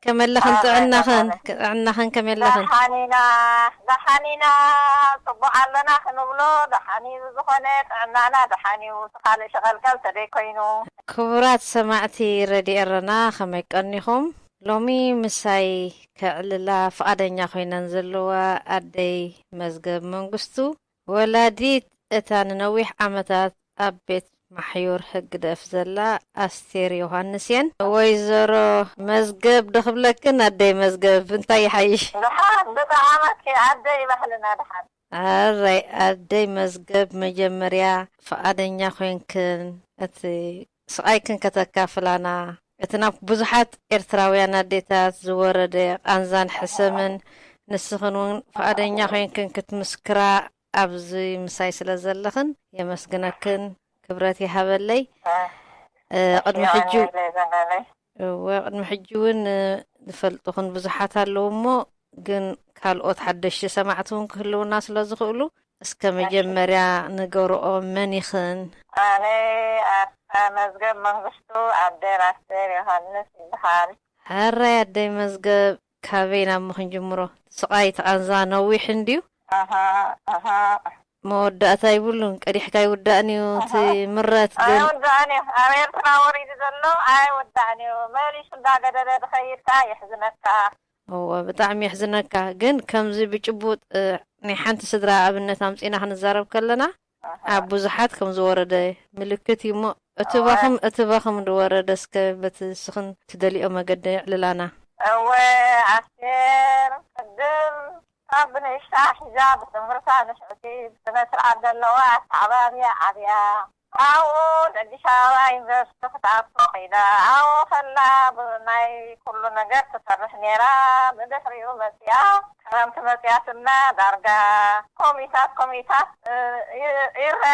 ከመለኽን ጥዕናኽን ጥዕናኽን ከመለኽን? ደሓኒና ደሓኒና ጽቡቕ ኣለና ክንብሎ ደሓኒ እዩ። ዝኾነ ጥዕናና ደሓኒ እዩ። እቲ ካልእ ሸቐልቀል ተደይ ኮይኑ። ክቡራት ሰማዕቲ ረድዮ ኤረና ከመይ ቀኒኹም? ሎሚ ምሳይ ከዕልላ ፍቓደኛ ኮይነን ዘለዋ ኣደይ መዝገብ መንግስቱ፣ ወላዲት እታ ንነዊሕ ዓመታት ኣብ ቤት ማሕዩር ህግደፍ ዘላ ኣስቴር ዮሃንስ እየን። ወይዘሮ መዝገብ ዶ ክብለክን ኣደይ መዝገብ እንታይ ይሓይሽ? ደሓን ብጣዕመኪ ኣደይ ባህልና ደሓን። ኣራይ ኣደይ መዝገብ መጀመርያ ፍቓደኛ ኮይንክን እቲ ስቓይክን ከተካፍላና፣ እቲ ናብ ብዙሓት ኤርትራውያን ኣዴታት ዝወረደ ቃንዛን ሕሰምን ንስኽን እውን ፍቓደኛ ኮይንክን ክትምስክራ ኣብዚ ምሳይ ስለ ዘለኽን የመስግነክን፣ ክብረት ይሃበለይ። እ፣ ቅድሚ ሕጂ እወ፣ ቅድሚ ሕጂ እውን እ፣ ዝፈልጡኽን ብዙሓት ኣለዉ እሞ ግን ካልኦት ሓደሽቲ ሰማዕቲ እውን ክህልውና ስለ ዝኽእሉ እስከ መጀመርያ ንገርኦ መን ኢኽን? ኣነ ኣስታ መዝገብ መንግስቱ ኣደ ኣስቴር ዮሃንስ ይበሃል። ሕራይ ኣደይ መዝገብ፣ ካበይ ናብ ክንጅምሮ? ስቓይ እቲ ቃንዛ ነዊሕ እንድዩ። ኣሃ፣ ኣሃ። መወዳእታ ይብሉን፣ ቀዲሕካ ይውዳእን እዩ እቲ ምረት ግን። ኣይውዳእን እዩ። ኣብ ኤርትራ ወሪዱ ዘሎ ኣይውዳእን እዩ። መሊሱ እንዳገደደ ዝኸይድ ከኣ የሕዝነካ። እወ፣ ብጣዕሚ የሕዝነካ። ግን ከምዚ ብጭቡጥ፣ እ፣ ናይ ሓንቲ ስድራ ኣብነት ኣምጺእና ክንዛረብ ከለና፣ ኣሃ። ኣብ ብዙሓት ከም ዝወረደ ምልክት እዩ እሞ፣ እወ። እትባኹም፣ እትባኹም ዝወረደ እስከ በቲ ንስኽን ትደልዮ መገዲ ኣዕልላና። እወ፣ ኣስቴር፣ ቅድም ካብ ብንእሽታ ሒዛ ብትምህርታ ንፍዕቲ፣ ብስነ ስርዓት ዘለዋ ኣተዓባብያ ዓብያ። ኣብኡ ንኣዲስ ኣበባ ዩኒቨርሲቲ ክትኣቱ ከይዳ። ኣብኡ ከላ ብ-፣ ናይ ኩሉ ነገር ትሰርሕ ነይራ። ብድሕሪኡ መጺኣ፣ ክረምቲ መጺኣትና ዳርጋ ኮሚታት፣ ኮሚታት፣ እ፣ ይ-፣ ይረ-፣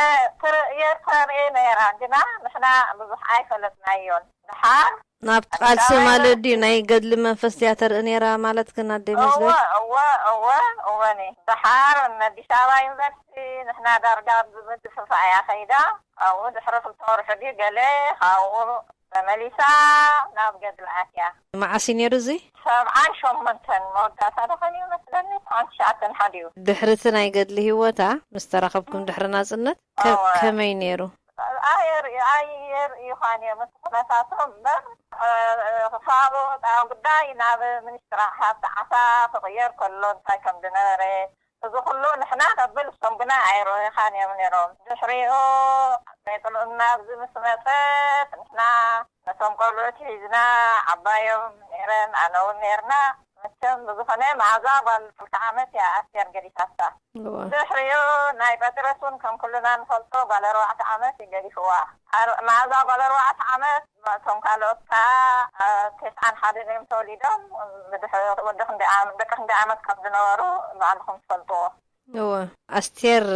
ትር-፣ የ-፣ ተርኢ ነይራ። ግና ንሕና ብዙሕ ኣይፈለጥናዮን። ድሓር ናብቲ ቃልሲ ኣዲስ ኣበባ ማለት ድዩ? ዩኒቨርሲቲ። ናይ ገድሊ መንፈስ ድያ ተርኢ ነይራ ማለት ግን ኣደይ እወ፣ መዝገብ? እወ፣ እወ፣ እወ፣ ኒ። ድሓር ንኣዲስ ኣበባ ዩኒቨርሲቲ ንሕና ዳርጋ ብምድፍፋ እያ ከይዳ። ኣብኡ ድሕሪ ክልተ ወርሒ ድዩ ገለ ካብኡ ተመሊሳ ናብ ገድሊ ኣትያ። መዓስ እዩ ነይሩ እዚ? ሰብዓን ሸሞንተን መወዳእታ ደኾን እዩ መስለኒ፣ ሰብዓን ትሽዓተን ሓዲኡ። ድሕሪ እቲ ናይ ገድሊ ህይወታ ምስ ተራኸብኩም ድሕሪ ናጽነት ከ-፣ እወ። ከመይ ነይሩ? ኣየር-፣ ኣየርእዩኻን እዮም እቲ ኩነታቶም እምበር፣ እ፣ እ፣ ክሳብ ወጻኢ ጉዳይ ናብ ሚኒስትሪ ሃብቲ ዓሳ ክቕየር ከሎ እንታይ ከም ዝነበረ፣ እዚ ኩሉ ንሕና ነብል፣ እሶም ግና ኣይረኣዩኻን እዮም ነይሮም። ድሕሪኡ ሜጥልኡና ኣብዚ ምስ መጸት፣ ንሕና ነቶም ቆልዑት ሒዝና፣ ዓባዮም ነይረን፣ ኣነ እውን ነይርና። መቸም ብዝኾነ መዓዛ ጓል ክልተ ዓመት እያ ኣስቴር ገዲፋታ። እዋ። ድሕሪኡ ናይ ጳጢሮስ እውን ከም ኩልና ንፈልጦ ጓል ኣርባዕተ ዓመት እዩ ገዲፍዋ። ኣር-፣ መዓዛ ጓል ኣርባዕተ ዓመት፣ እቶም ካልኦት ከዓ፣ አ፣ ተስዓን ሓደን እዮም ተወሊዶም። ብድሕሪ ወዲ ክንደይ ዓመት፣ ደቂ ክንደይ ዓመት ካብ ዝነበሩ ባዕልኹም ትፈልጥዎ። እወ። ኣስቴር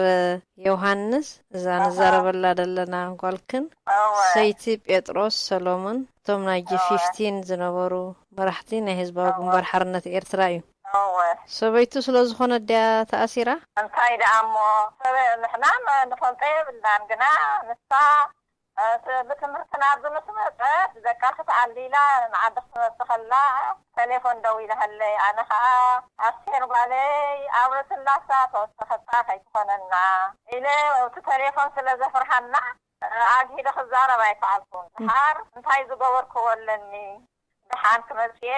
ዮሃንስ፣ እዛ እወ። ንዛረበላ ዘለና ጓልክን፣ እወ። ሰይቲ ጴጥሮስ ሰሎሞን፣ እቶም ናይ ጂ ፊፍቲን ዝነበሩ መራሕቲ ናይ ህዝባዊ እወ። ግንባር ሓርነት ኤርትራ እዩ። እወ። ሰበይቱ ስለ ዝኾነት ድያ ተኣሲራ? እንታይ ደኣ እሞ፣ ሰበ-፣ ንሕና መ-፣ ንፈልጦ የብልናን፣ ግና ንሳ፣ እ፣ ት-፣ ብትምህርቲ ናብዚ ምስ መጸት፣ ደቃ ክትኣሊ ኢላ ንዓዲ ክትመጽእ ከላ፣ ቴሌፎን ደዊላሃለይ። ኣነ ኸኣ፣ ኣስቴር ጓለይ፣ ኣብ ርእሲ ላሳ ተወሰኸታ ከይትኾነና ኢለ፣ እቲ ቴሌፎን ስለ ዘፍርሃና፣ ኣግሂደ ክዛረብ ኣይከኣልኩን። ደሓር እንታይ ዝገበርክዎ ኣለኒ? ደሓን ክመጽእ እየ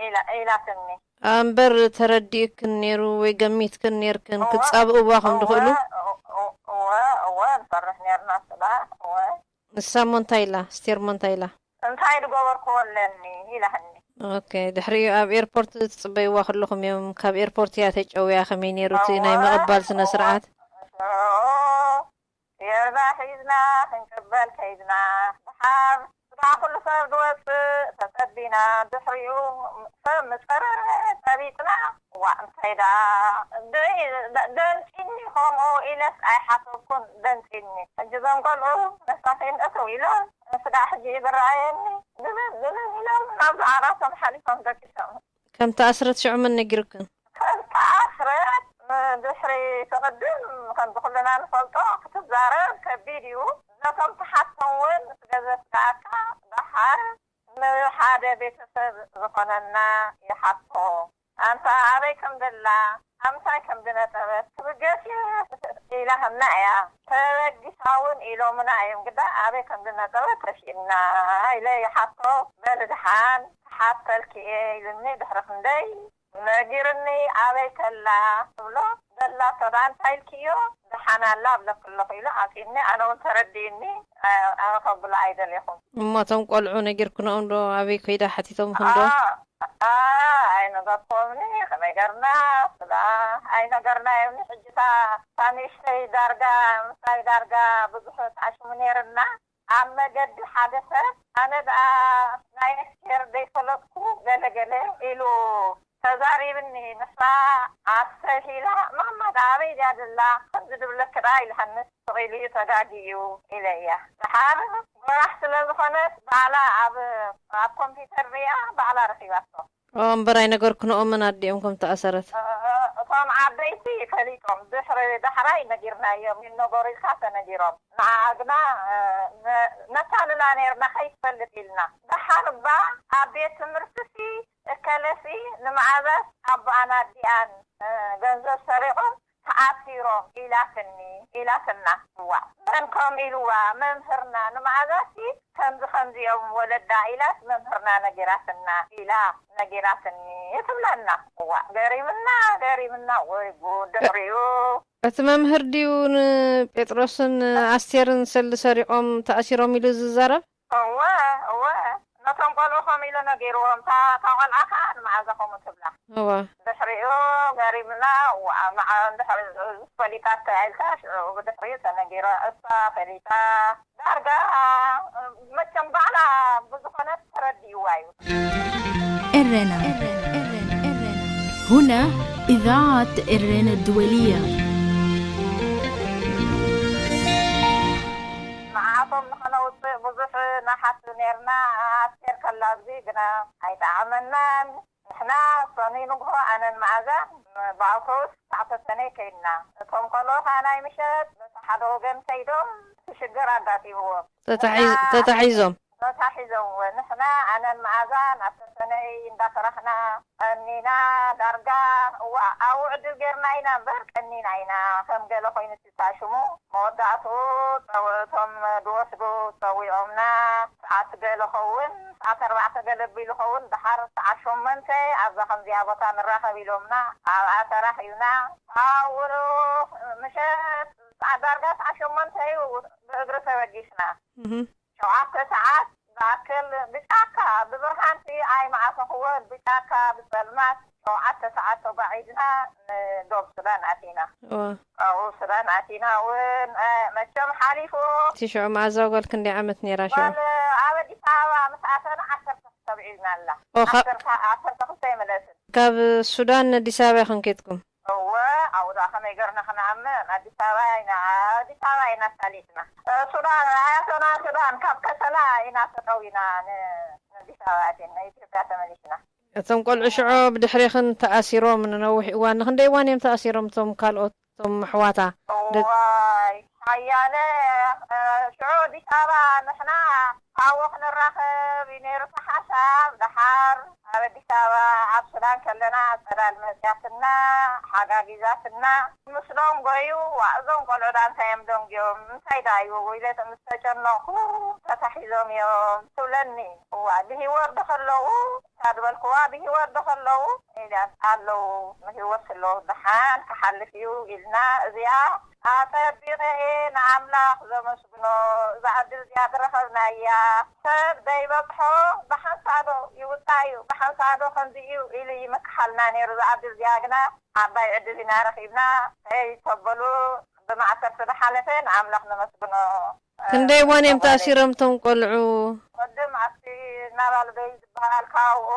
ኢላ-፣ ኢላትኒ። እምበር ተረዲእክን ነይሩ ወይ ገሚትክን ነይርክን እወ፣ ክትጻብእዋ ከም እወ፣ ዝኽእሉ? እወ፣ እወ፣ እወ፣ ንፈርሕ ነይርና ስላ፣ እወ። ንሳ እሞ እንታይ ኢላ? ስቴር እሞ እንታይ ኢላ? እንታይ ዝገበርክዎ ኣለኒ? ኢላትኒ። ኦኬ፣ ድሕሪኡ ኣብ ኤርፖርት ትጽበይዋ ከለኹም እዮም፣ ካብ ኤርፖርት እያ ተጨውያ፣ ከመይ ነይሩ እቲ ናይ እወ፣ ምቕባል ስነ እወ፣ ስርዓት? እወ። ጌርና ሒዝና ክንቅበል ከይድና፣ ደሓር ስጋ ኩሉ ሰብ ዝወፅእ ተፀቢና፣ ድሕሪኡ ሰብ ምፅርር ፀቢፅና፣ ዋእ እንታይ ደኣ ደ-፣ ደንፂኒ፣ ከምኡ ኢለስ ኣይሓሰብኩን፣ ደንፂኒ። ሕጂ እዞም ቆልዑ መሳኺን እትው ኢሎም፣ ስጋ ሕጂ እዩ ዝረኣየኒ፣ ዝልል ዝልል ኢሎም ናብዚ ዓራቶም ሓሊፎም ደቂሶም። ከም ተኣስረት ሽዑ መን ነጊሩክን? ከም ተኣስረት ድሕሪ ትቕድም ከምዚ ኩልና ንፈልጦ ክትዛረብ ከቢድ እዩ። ነቶም ተሓቶም እውን ምስ ገዘፍካኣካ ደሓር ንሓደ ቤተሰብ ዝኾነና ይሓቶ። ኣንታ ኣበይ ከም ዘላ፣ ኣምሳይ ከም ዝነጠበት ትብገስ ኢላትና እያ። ተበጊሳ እውን ኢሎምና እዮም፣ ግዳ ኣበይ ከም ዝነጠበት ተሲእና ኢለ ይሓቶ። በሊ ደሓን ክሓተልኪ እየ ኢሉኒ። ድሕሪ ክንደይ ነጊርኒ፣ ኣበይ ከላ ትብሎ፣ ዘላቶ ደኣ እንታይ ኢልክዮ፣ ደሓን ኣላ ኣብለኪ ኣለኹ ኢሉ ዓፂኒ። ኣነ እውን ተረዲእኒ፣ ኣነ ከብሎ ኣይደለኹን። እሞ እቶም ቆልዑ ነጊርክንኦም ዶ? ኣበይ ኮይዳ ሓቲቶም ይኹን ዶ? ኣይነገርኩምኒ። ከመይ ገርና ስላ ኣይነገርናዮምኒ። ሕጂ እታ ንእሽተይ ዳርጋ ምሳይ ዳርጋ ብዙሕ ተዓሽሙ ነይርና። ኣብ መገዲ ሓደ ሰብ ኣነ ደኣ ናይ ኣስቴር ዘይፈለጥኩ ገለ ገለ ኢሉ ተዛሪብኒ። ንሳ ኣስተብሂላ፣ ማማ ደኣ ኣበይ ድያ ዘላ? ከምዚ ድብለኪ ደኣ ኢልሃኒ። ስቕ ኢሉ እዩ ተጋግዩ ኢለያ። ደሓር ጎራሕ ስለ ዝኾነት ባዕላ ኣብ ኣብ ኮምፒተር ሪኣ ባዕላ ረኺባቶ። ኦ፣ እምበር ኣይነገርክንኦምን ኣዲኦም ከም ተኣሰረት። እ፣ እቶም ዓበይቲ ፈሊጦም፣ ድሕሪ ዳሕራይ ነጊርናዮም። ይነገሩ ኢልካ ተነጊሮም። ንዓኣ ግና፣ እ፣ ነ-፣ ነታልላ ነይርና ከይትፈልጥ ኢልና። ደሓር እባ ኣብ ቤት ትምህርትሲ እከለሲ ንመዓዛስ ኣቦኣን ኣዲኣን፣ እ፣ ገንዘብ ሰሪቖም ተኣሲሮም ኢላትኒ፣ ኢላትና። እዋ፣ መን ከም ኢልዋ? መምህርና። ንመዓዛሲ ከምዚ ከምዚ እዮም ወለዳ ኢላስ መምህርና ነጊራትና፣ ኢላ ነጊራትኒ ትብለና። እዋ፣ ገሪምና፣ ገሪምና። ወይ ጉድ! ድሕሪኡ እቲ መምህር ድዩ ንጴጥሮስን ኣስቴርን ሰልዲ ሰሪቖም ተኣሲሮም ኢሉ ዝዛረብ? እወ፣ እወ። ነቶም ቆልዑ ከምኡ ኢሉ ነጊርዎም። እታ፣ እታ ቆልዓ ከኣ ንመዓዛ ከምኡ ትብላ። እወ። ድሕሪኡ ገሪምና፣ ዋ፣ መዓ-፣ እንድሕሪ ፈሊጣቶ ኢልካ፣ ሽዑ ብድሕሪኡ ተነጊራ፣ እሳ ፈሊጣ። ዳርጋ፣ መቸም ባዕላ ብዝኾነት ተረዲእዋ እዩ። ኤረና። هنا إذاعة إرينا الدولية. ንዓቶም ንኸነውፅእ ብዙሕ ንሓቱ ነርና። ኣስቴር ከላ ኣብዚ ግና ኣይጠዓመናን። ንሕና ሰኑይ ንግሆ ኣነን መዓዛን ብኣውቶቡስ ክሳዕ ተሰነይ ከይድና። እቶም ቆልዑ ከኣ ናይ ምሸት በቲ ሓደ ወገን ከይዶም እቲ ሽግር ኣጋጢምዎም። ተታሒ-፣ እና ተታሒዞም። ተታሒዞም። ንሕና ኣነን መዓዛን ኣብ ተሰነይ እንዳሰራሕና ቀኒና። ዳርጋ፣ እዋ፣ ኣብኡ ዕድል ጌርና ኢና እምበር ቀኒና ኢና። ከም ገለ ኮይኑ እቲ ታሽሙ። መወዳእትኡ ጸው-፣ እቶም ዝወስዱ ጸዊዖምና። ሰዓት ገለ ኸውን፣ ሰዓት ኣርባዕተ ገለ ቢሉ ኸውን፣ ደሓር ሰዓት ሸሞንተ ኣብዛ ከምዚኣ ቦታ ንራኸብ ኢሎምና። ኣብኣ ተራኺብና። ኣብኡ ምሸት ሰዓት ዳርጋ ሰዓት ሸሞንተ እዩ ብእግሪ ተበጊስና። እህ። ሸውዓተ ሰዓት ዝኣክል ብጫካ፣ ብብርሃንቲ ኣይመዓሰኽዎን፣ ብጫካ፣ ብጸልማት ሸውዓተ ሰዓት ተጓዒዝና ንዶብ ሱዳን ኣቲና። እዋ። ኣብኡ ሱዳን ኣቲና እውን፣ እ፣ መቸም ሓሊፉ። እቲ ሽዑ መዓዛዊ ጓል ክንደይ ዓመት ነይራ ሽዑ? ጓል ኣብ ኣዲስ ኣበባ ምስ ኣተና ዓሰርተ ክልተ ኣብዒልና ኣላ። ኦ፣ ካብ ዓሰርተ፣ ዓሰርተ ክልተ ኣይመለስን። ካብ ሱዳን ኣዲስ ኣበባ ኢኹም ከይድኩም? እወ፣ ኣብኡ ደኣ ከመይ ገርና ክንኣምን? ኣዲስ ኣበባ ኢና፣ ኣዲስ ኣበባ ኢና ኣሳሊጥና። እ፣ ሱዳን፣ ኣያቶና ሱዳን፣ ካብ ከሰላ ኢና ተጠዊና ን-፣ ንኣዲስ ኣበባ ኣቲና፣ ኢትዮጵያ ተመሊስና። እቶም ቆልዑ ሽዑ ብድሕሬኽን ተኣሲሮም ንነዊሕ እዋን፣ ንኽንደይ እዋን እዮም ተኣሲሮም እቶም ካልኦት፣ እቶም ኣሕዋታ? ደ- እዋይ፣ ሓያለ፣ እ፣ ሽዑ ኣዲስ ኣበባ ንሕና ኣብኡ ክንራኸብ እዩ ነይሩ እቲ ሓሳብ። ደሓር ኣብ ኣዲስ ኣበባ ኣብ ሱዳን ከለና ጸዳል መጽያትና፣ ሓጋጊዛትና። ምስ ደንጎዩ፣ ዋ፣ እዞም ቆልዑ ደኣ እንታይ እዮም ደንጉዮም? እንታይ ደኣ እዩ? ኢለ ምስ ተጨነቕኩ፣ ተታሒዞም እዮም ትብለኒ። እዋ፣ ብህይወት ዶ ከለዉ? እታ ዝበልክዋ ብህይወት ዶ ከለዉ? ኢላ፣ ኣለዉ፣ ብህይወት ኣለዉ፣ ደሓን ክሓልፍ እዩ ኢልና፣ እዚኣ ኣጸቢቐ እየ ንኣምላኽ ዘመስግኖ፣ እዛ ዕድል እዚኣ ዝረኸብናያ። ሰብ ዘይበጽሖ ብሓንሳእ ዶ ይውጻእ እዩ፣ ብሓንሳእ ዶ ከምዚ እዩ ኢሉ ይምክሓልና ነይሩ። እዛ ዕድል እዚኣ ግና ዓባይ ዕድል ኢና ረኺብና። ከይተበሉ ብማእሰርቲ ዝሓለፈ ንኣምላኽ ነመስግኖ። ክንደይ እዋን እዮም ተባለ። ተኣሲሮም እቶም ቆልዑ? ቅድም ኣብቲ ናባልበይ ዝበሃል፣ ካብኡ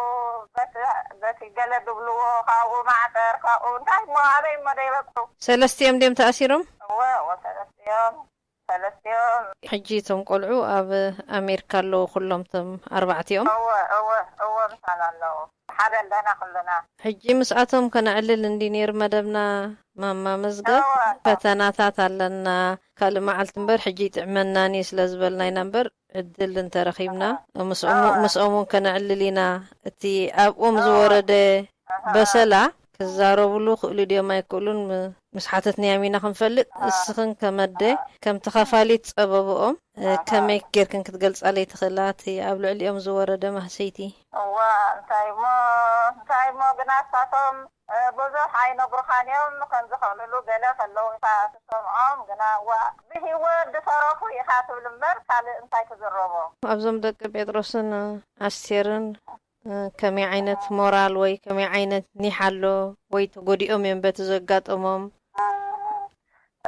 በቲ፣ በቲ ገለ ዝብልዎ፣ ካብኡ ማዕጠር፣ ካብኡ እንታይ እሞ ኣበይ እሞ ደይበጽሑ። ሰለስቲኦም ድዮም ተኣሲሮም? እወ፣ እወ፣ ሰለስቲኦም፣ ሰለስቲኦም። ሕጂ እቶም ቆልዑ ኣብ ኣሜሪካ ኣለዉ፣ ኩሎም እቶም ኣርባዕቲኦም? እወ፣ እወ፣ እወ፣ ምሳና ኣለዉ። ሓደ ኣለና ኩልና። ሕጂ ምስኣቶም ከነዕልል እንዲ ነይሩ መደብና፣ ማማ መዝገብ። እወ። ፈተናታት ኣለና፣ ካልእ መዓልቲ እምበር ሕጂ ይጥዕመናን እዩ ስለ ዝበልና ኢና እምበር፣ ዕድል እንተረኺብና ምስኦም ምስኦም እውን ከነዕልል ኢና። እቲ ኣብኦም ዝወረደ በሰላ ክዛረብሉ ክእሉ ድዮም ኣይክእሉን ም- ምስ ሓተትናዮም ኢና ክንፈልጥ። እስኽን ከመደ ከም ተኻፋሊት ጸበብኦም እ፣ ከመይ ጌርክን ክትገልጻለይ ትኽእላ እቲ ኣብ ልዕሊኦም ዝወረደ ማህሰይቲ? እዋ እንታይ እሞ እንታይ እሞ ግና እሳቶም እ፣ ብዙሕ ኣይነግሩኻን እዮም። ከምዚ ከልሉ ገለ ከለዉ ኢኻ ትሰምዖም። ግና እዋ ብህይወት ዝተረፉ ኢኻ ትብል እምበር ካልእ እንታይ ትዝረቦ? ኣብዞም ደቂ ጴጥሮስን ኣስቴርን እ፣ ከመይ ዓይነት ሞራል ወይ ከመይ ዓይነት ኒሕ ኣሎ ወይ ተጎዲኦም እዮም በቲ ዘጋጠሞም?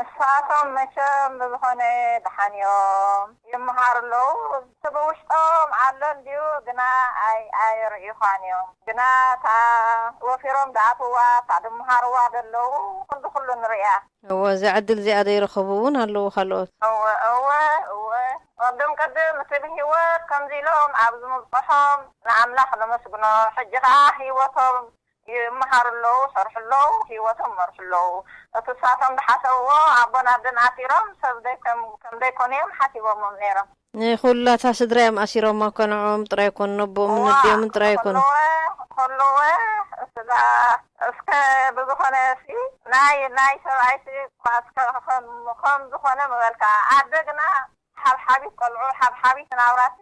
እሳቶም መቸም ብዝኾነ ደሓን እዮም ይመሃሩ ኣለዉ። እቲ ብውሽጦም ኣሎ እንድዩ ግና ኣይ ኣየርእዩኻን እዮም። ግና እታ ወፊሮም ዝኣትውዋ እታ ዝመሃርዋ ዘለዉ ኩሉ ኩሉ ንርእያ። እወ፣ እዛ ዕድል እዚኣ ዘይረኸቡ እውን ኣለዉ ካልኦት። እወ እወ እወ። ቅድም ቅድም እቲ ብህይወት ከምዚ ኢሎም ኣብ ዝምብፅሖም ንኣምላኽ ነመስግኖ። ሕጂ ከዓ ህይወቶም ይመሃሩ ኣለዉ፣ ይሰርሑ ኣለዉ፣ ህይወቶም ይመርሑ ኣለዉ። እቲ እሳቶም ዝሓሰብዎ ኣቦን ኣደን ኣሲሮም ሰብ ደይ ከም ከም ደይኮኑ እዮም ሓሲቦሞም ነይሮም። ንኹላታ ስድራ እዮም ኣሲሮማ እኮ ንዕኦም ጥራይ ኣይኮኑን፣ ኣቦኦምን እዋ ኣዲኦምን ጥራይ ኣይኮኑን። ከለወ ከለወ ስጋ እስከ ብዝኾነ ሲ ናይ ናይ ሰብኣይሲ እኳ እስከ ከም ከም ዝኾነ ምበልካ ኣደ ግና ሓብሓቢት ቆልዑ ሓብሓቢት ናብራሲ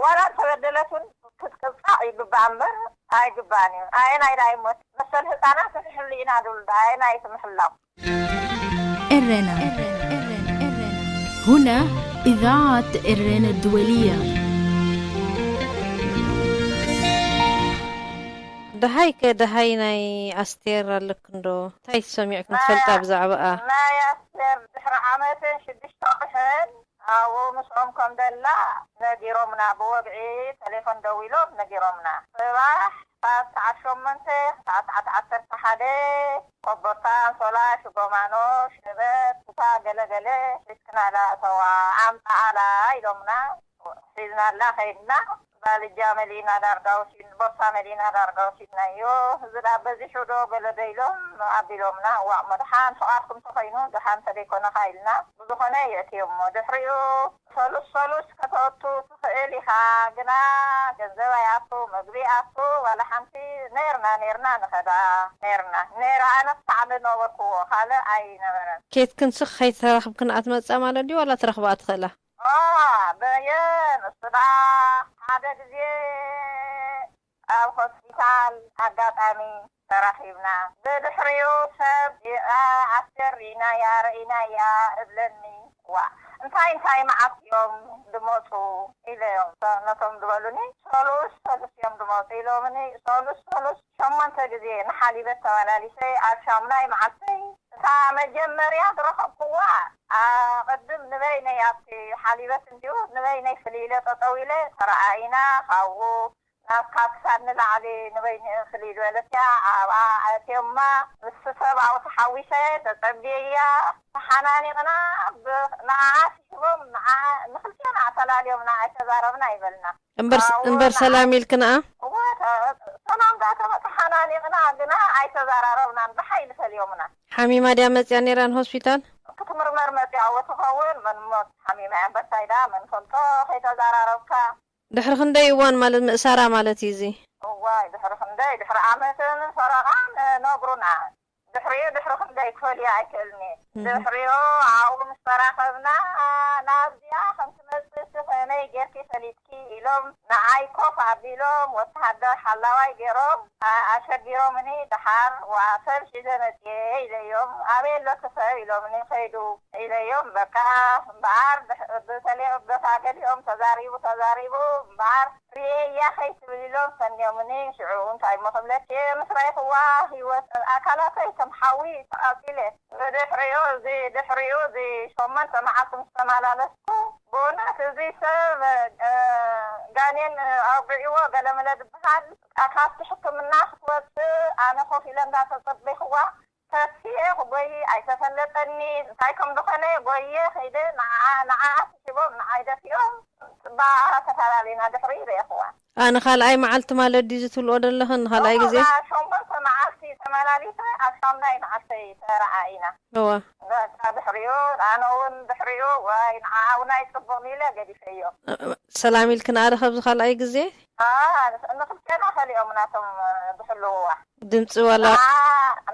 ዋላ እንተበደለት እውን ክትቅጻዕ ይግባእ እምበር ኣይግባእን እዩ። ኣየናይ ዳ ይሞት መሰል ህፃናት ንሕሉ ኢና ዝብሉ ዳ ኣየናይ እቲ ምሕላው? إرنا هنا إذاعة إرنا الدولية. ደሃይ ከ ደሃይ ናይ ኣስቴር ኣለክንዶ? እንታይ ሰሚዕክን ትፈልጣ ብዛዕባኣ? ናይ ኣስቴር ድሕሪ ዓመትን ሽዱሽተ ወርሕን ኣብኡ ምስኦም ከም ዘላ ነጊሮምና፣ ብወግዒ ተሌፎን ደዊሎም ነጊሮምና። ጽባሕ ካብ ሰዓት ሸሞንተ ክሳዕ ሰዓት ዓሰርተ ሓደ ኮቦርታ፣ ኣንሶላ፣ ሽጎማኖ፣ ሸበጥ፣ ኩታ ገለገለ ሒዝክናላ እተዋ ኣምጽኣላ ኢሎምና። ሒዝናላ ከይድና ባልጃ መሊእና ዳርጋ ወሲድ ቦርሳ መሊእና ዳርጋ ወሲድናዮ። እዚ ደኣ በዚሑ ዶ ገለ ዶ ኢሎም ኣቢሎምና። እዋእ እሞ ደሓን ፍቓድኩም ተኾይኑ ደሓን ተደይኮነኻ ኢልና ብዝኾነ የእትዮ እሞ ድሕሪኡ ሰሉስ ሰሉስ ከተእቱ ትኽእል ኢኻ ግና ገንዘብ ኣይኣቱ መግቢ ይኣቱ ዋላ ሓንቲ ነይርና ነይርና ንኸዳ ነይርና ነይረ ኣነ ክሳዕ ዝነበርክዎ ካልእ ኣይነበረን። ኬትክንስ ከይተራኽብክን ኣትመጻ ማለት ድዩ ዋላ ትረኽብኣ ትኽእላ? ኦኣ በየን እሱ ደኣ ሓደ ግዜ ኣብ ሆስፒታል ኣጋጣሚ ተራኺብና ብድሕሪኡ ሰብ ኣስቴር ርኢናያ ረኢናያ እብለኒ ዋእ እንታይ እንታይ መዓልቲ እዮም ዝመፁ ኢለዮም ነቶም ዝበሉኒ ሰሉስ ሰሉስ እዮም ዝመፁ ኢሎምኒ ሰሉስ ሰሉስ ሸሞንተ ግዜ ንሓሊበት ተመላሊሰ ኣብ ሻሙናይ መዓልተይ እታ መጀመርያ ዝረኸብክዋ ኣቐድም ንበይነይ ኣብቲ ሓሊበት እንድዩ ንበይነይ ፍልይ ኢለ ጠጠው ኢለ ተረኣኢና ካብኡ ናብ ካብ ክሳድ ንላዕሊ ንበይነይ ፍልይ ዝበለት እያ ኣብኣ ኣእትዮማ ምስቲ ሰብ ኣብኡ ተሓዊሰ ተፀብየያ ተሓናኒቕና ንዓኣ ስሒቦም ንዓኣ ንኽልቴና ፈላልዮምና ኣይተዛረብና ይበልና እምበር ሰላም ኢልክንኣ? እወ ሰላም ዳተመ ተሓናኒቕና ግና ኣይተዛራረብናን ብሓይሊ ፈሊዮምና። ሓሚማ ድያ መፅያ ነይራ ንሆስፒታል? ክትምርመር መፅያ እወ ትኸውን መን ሞት ሓሚማ እያ እምበር ታይ ደኣ መን ፈልጦ ከይተዛራረብካ። ድሕሪ ክንደይ እዋን ማለት ምእሳራ ማለት እዩ እዚ? እዋይ ድሕሪ ክንደይ ድሕሪ ዓመትን ፈረቓን ነግሩና። ድሕሪኡ ድሕሪ ክንደይ ክፈልዮ ኣይክእልን እየ። ድሕሪኡ ኣብኡ ምስ ተራኸብና ናብዚኣ ከም ትመፅእሲ ከመይ ጌርኪ ፈሊጥኪ ኢሎም ንዓይ ኮፍ ኣቢሎም ወተሃደር ሓላዋይ ገይሮም ኣሸጊሮምኒ ደሓር ዋእ ሰብ ሒዘ መፅየ ኢለዮም ኣበይ ኣሎኪ ሰብ ኢሎምኒ ከይዱ ኢለዮም በቃ እምበኣር ብተሌ በታ ገሊኦም ተዛሪቡ ተዛሪቡ እምበኣር ርእየያ ከይትብል ኢሎም ሰንዮምኒ ሽዑ እንታይ እሞ ክብለኪ እየ ምስ ረኣኹዋ ህይወት ኣካላተይ ከም ሓዊ ተቓፂለ ብድሕሪኡ እዚ ድሕሪኡ እዚ ሸሞንተ መዓልቲ ምስ ተመላለስኩ ብእውነት እዚ ሰብ ጋኔን ኣውጊዕዎ ገለመለ ዝበሃል ካብቲ ሕክምና ክትወፅእ ኣነ ኮፍ ኢለ እንዳተፀበይኽዋ ተስፊኤ ክጎይ ኣይተፈለጠኒ እንታይ ከም ዝኾነ ጎየ ከይደ ንዓኣ ንዓኣ ስሒቦም ንዓይ ደፊኦም ብኣኣ ተፈላሊና ድሕሪ ርእየኽዋ። ኣ ንኻልኣይ መዓልቲ ማለት ድዩ እዚ ትብልኦ ዘለኽን ንኻልኣይ ግዜ? እወ ሸሞንተ መዓልቲ መላሊተ ኣብ ሻምናይ መዓልተይ ተረኣኢና። እዋ። በቃ ድሕሪኡ ኣነ እውን ድሕሪኡ ዋይ ንዓኣ እውን ኣይፅቡቕን ኢለ ገዲፈዮ። ሰላም ኢልክን ኣረ ካብዚ ካልኣይ ግዜ? ንክልቴና ከሊኦም ናቶም ዝሕልውዋ ድምፂ ዋላ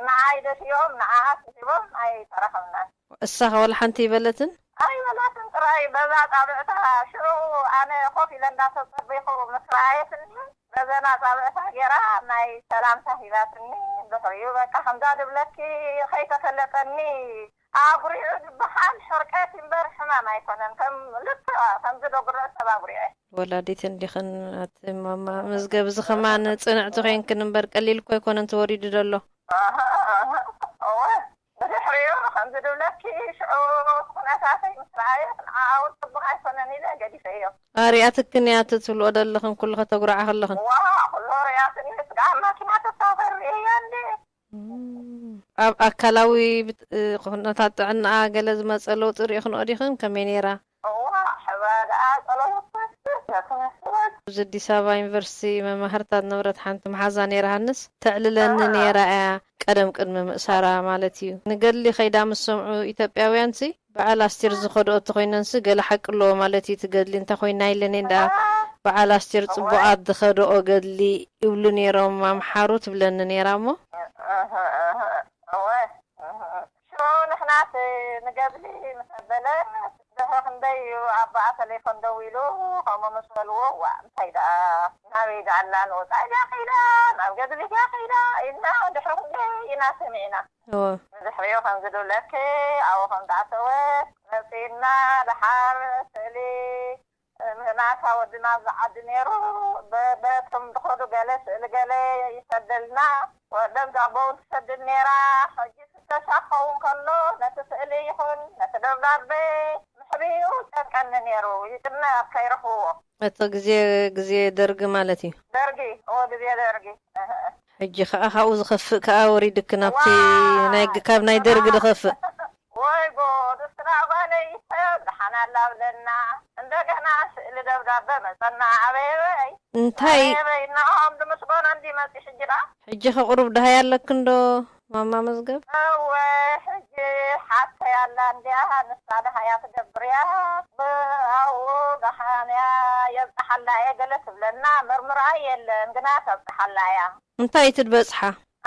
ንዓይ ደፊኦም ንዓኣ ስሒቦም ኣይተረኸብናን። እሳ ከ ዋላ ሓንቲ ይበለትን? ኣይበላትን ጥራይ በዛ ፃብዕታ ሽዑ ኣነ ኮፍ ኢለ እንዳተፀበይኩ ምስ ረኣየትኒ በዘን ኣፃብዕታ ገይራ ናይ ሰላምታ ሂባትኒ። ድሕሪኡ በቃ ከምዛ ድብለኪ ከይተፈለጠኒ ኣጉሪዑ ዝበሃል ሕርቀት እምበር ሕማም ኣይኮነን። ከም ልክዕ ከምዚ ዶ ጉርዕ ሰብ ኣጉሪዐ። ወላዲት እንዲኽን ኣቲ ማማ መዝገብ እዚ ኸማን ፅንዕቲ ኾይንክን እምበር ቀሊል እኮ ኣይኮነን ተወሪዱ ዘሎ። እወ ብድሕሪኡ ከምዚ ድብለኪ ሽዑ ኩነታተይ ምስ ረኣየት ንዓኣ እውን ፅቡቕ ኣይኮነን ኢለ ገዲፈዮ። ኣሪኣትክን እያ እቲ ትብልኦ ዘለኽን ኩሉ ከተጉርዓ ከለኽን። ዋእ ኩሎ ሪኣትኒ ስጋ ኣብ ማኪና ተሳፈር ርእየያ እንዴ። ኣብ ኣካላዊ ኩነታት ጥዕናኣ ገለ ዝመፀ ለውጢ ሪኢኽንኦ ዲኽን? ከመይ ነይራ? እዋ ሕባ ደኣ ፀለወት መስል ነቲ መስል። ኣብዚ ኣዲስ ኣበባ ዩኒቨርሲቲ መማህርታ ዝነበረት ሓንቲ መሓዛ ነይራ ሃንስ ተዕልለኒ ነይራ እያ። ቀደም ቅድሚ ምእሳራ ማለት እዩ። ንገድሊ ከይዳ ምስ ሰምዑ ኢትዮጵያውያንሲ በዓል ኣስቴር ዝኸድኦ እንተኾይነንሲ ገለ ሓቂ ኣለዎ ማለት እዩ። እቲ ገድሊ እንታይ ኮይና ኢለኒ እንዳ በዓል ኣስቴር ጽቡቓት ዝኸድኦ ገድሊ ይብሉ ነይሮም ኣምሓሩ ትብለኒ ነይራ እሞ። እወ ሽዑ ንሕናስ ንገድሊ ምስ ኣበለ ድሕሪ ክንደይ እዩ ኣቦኣ ተሌፎን ደዊሉ ከምኡ ምስ በልዎ ዋእ እንታይ ደኣ ናበይ ደኣ ኣላ ንወጻኢ ድያ ከይዳ ናብ ገድሊ ድያ ከይዳ ኢልና ድሕሪ ክንደይ ኢና ሰሚዕና። እወ። ንድሕሪኡ ከም ዝድብለኪ ኣብኡ ከም ዝኣተወት መጺእና ደሓር ስእሊ ምእናታ ወድና ኣብዚ ዓዲ ነይሩ በቶም ዝኸዱ ገለ ስእሊ ገለ ይሰደልና ወደን ዛቦውን ትሰድድ ነይራ። ሕጂ ፍተሻ ክኸውን ከሎ ነቲ ስእሊ ይኹን ነቲ ደብዳቤ ምሕብኡ ይጨንቀኒ ነይሩ። ይጭነቕ ከይረኽብዎ። እቲ ግዜ ግዜ ደርጊ ማለት እዩ። ደርጊ እወ ግዜ ደርጊ። እህ። ሕጂ ከዓ ካብኡ ዝኸፍእ ከዓ ወሪድክን ኣብቲ ናይ ካብ ናይ ደርጊ ዝኸፍእ። ወይ ጉድ እስክዳ ጓለይ ሰብ ደሓን ኣላ ብለና እንደገና ስእሊ ደብዳበ መፀና ኣበየበይ እንታይ ኣበየበይ እናኦም ድምስጎና እንዲ መፂ ሕጂ ደኣ ሕጂ ከ ቁሩብ ደሃይ ኣለክን ዶ ማማ መዝገብ እወ ሕጂ ሓፍተይ ኣላ እንዲያ ንሳ ደሃያ ትገብር እያ ብኣኡ ደሓን እያ የብፅሓላ እየ ገለ ትብለና ምርምራ የለን ግና ተብፅሓላ እያ እንታይ እዩ እቲ ዝበፅሓ?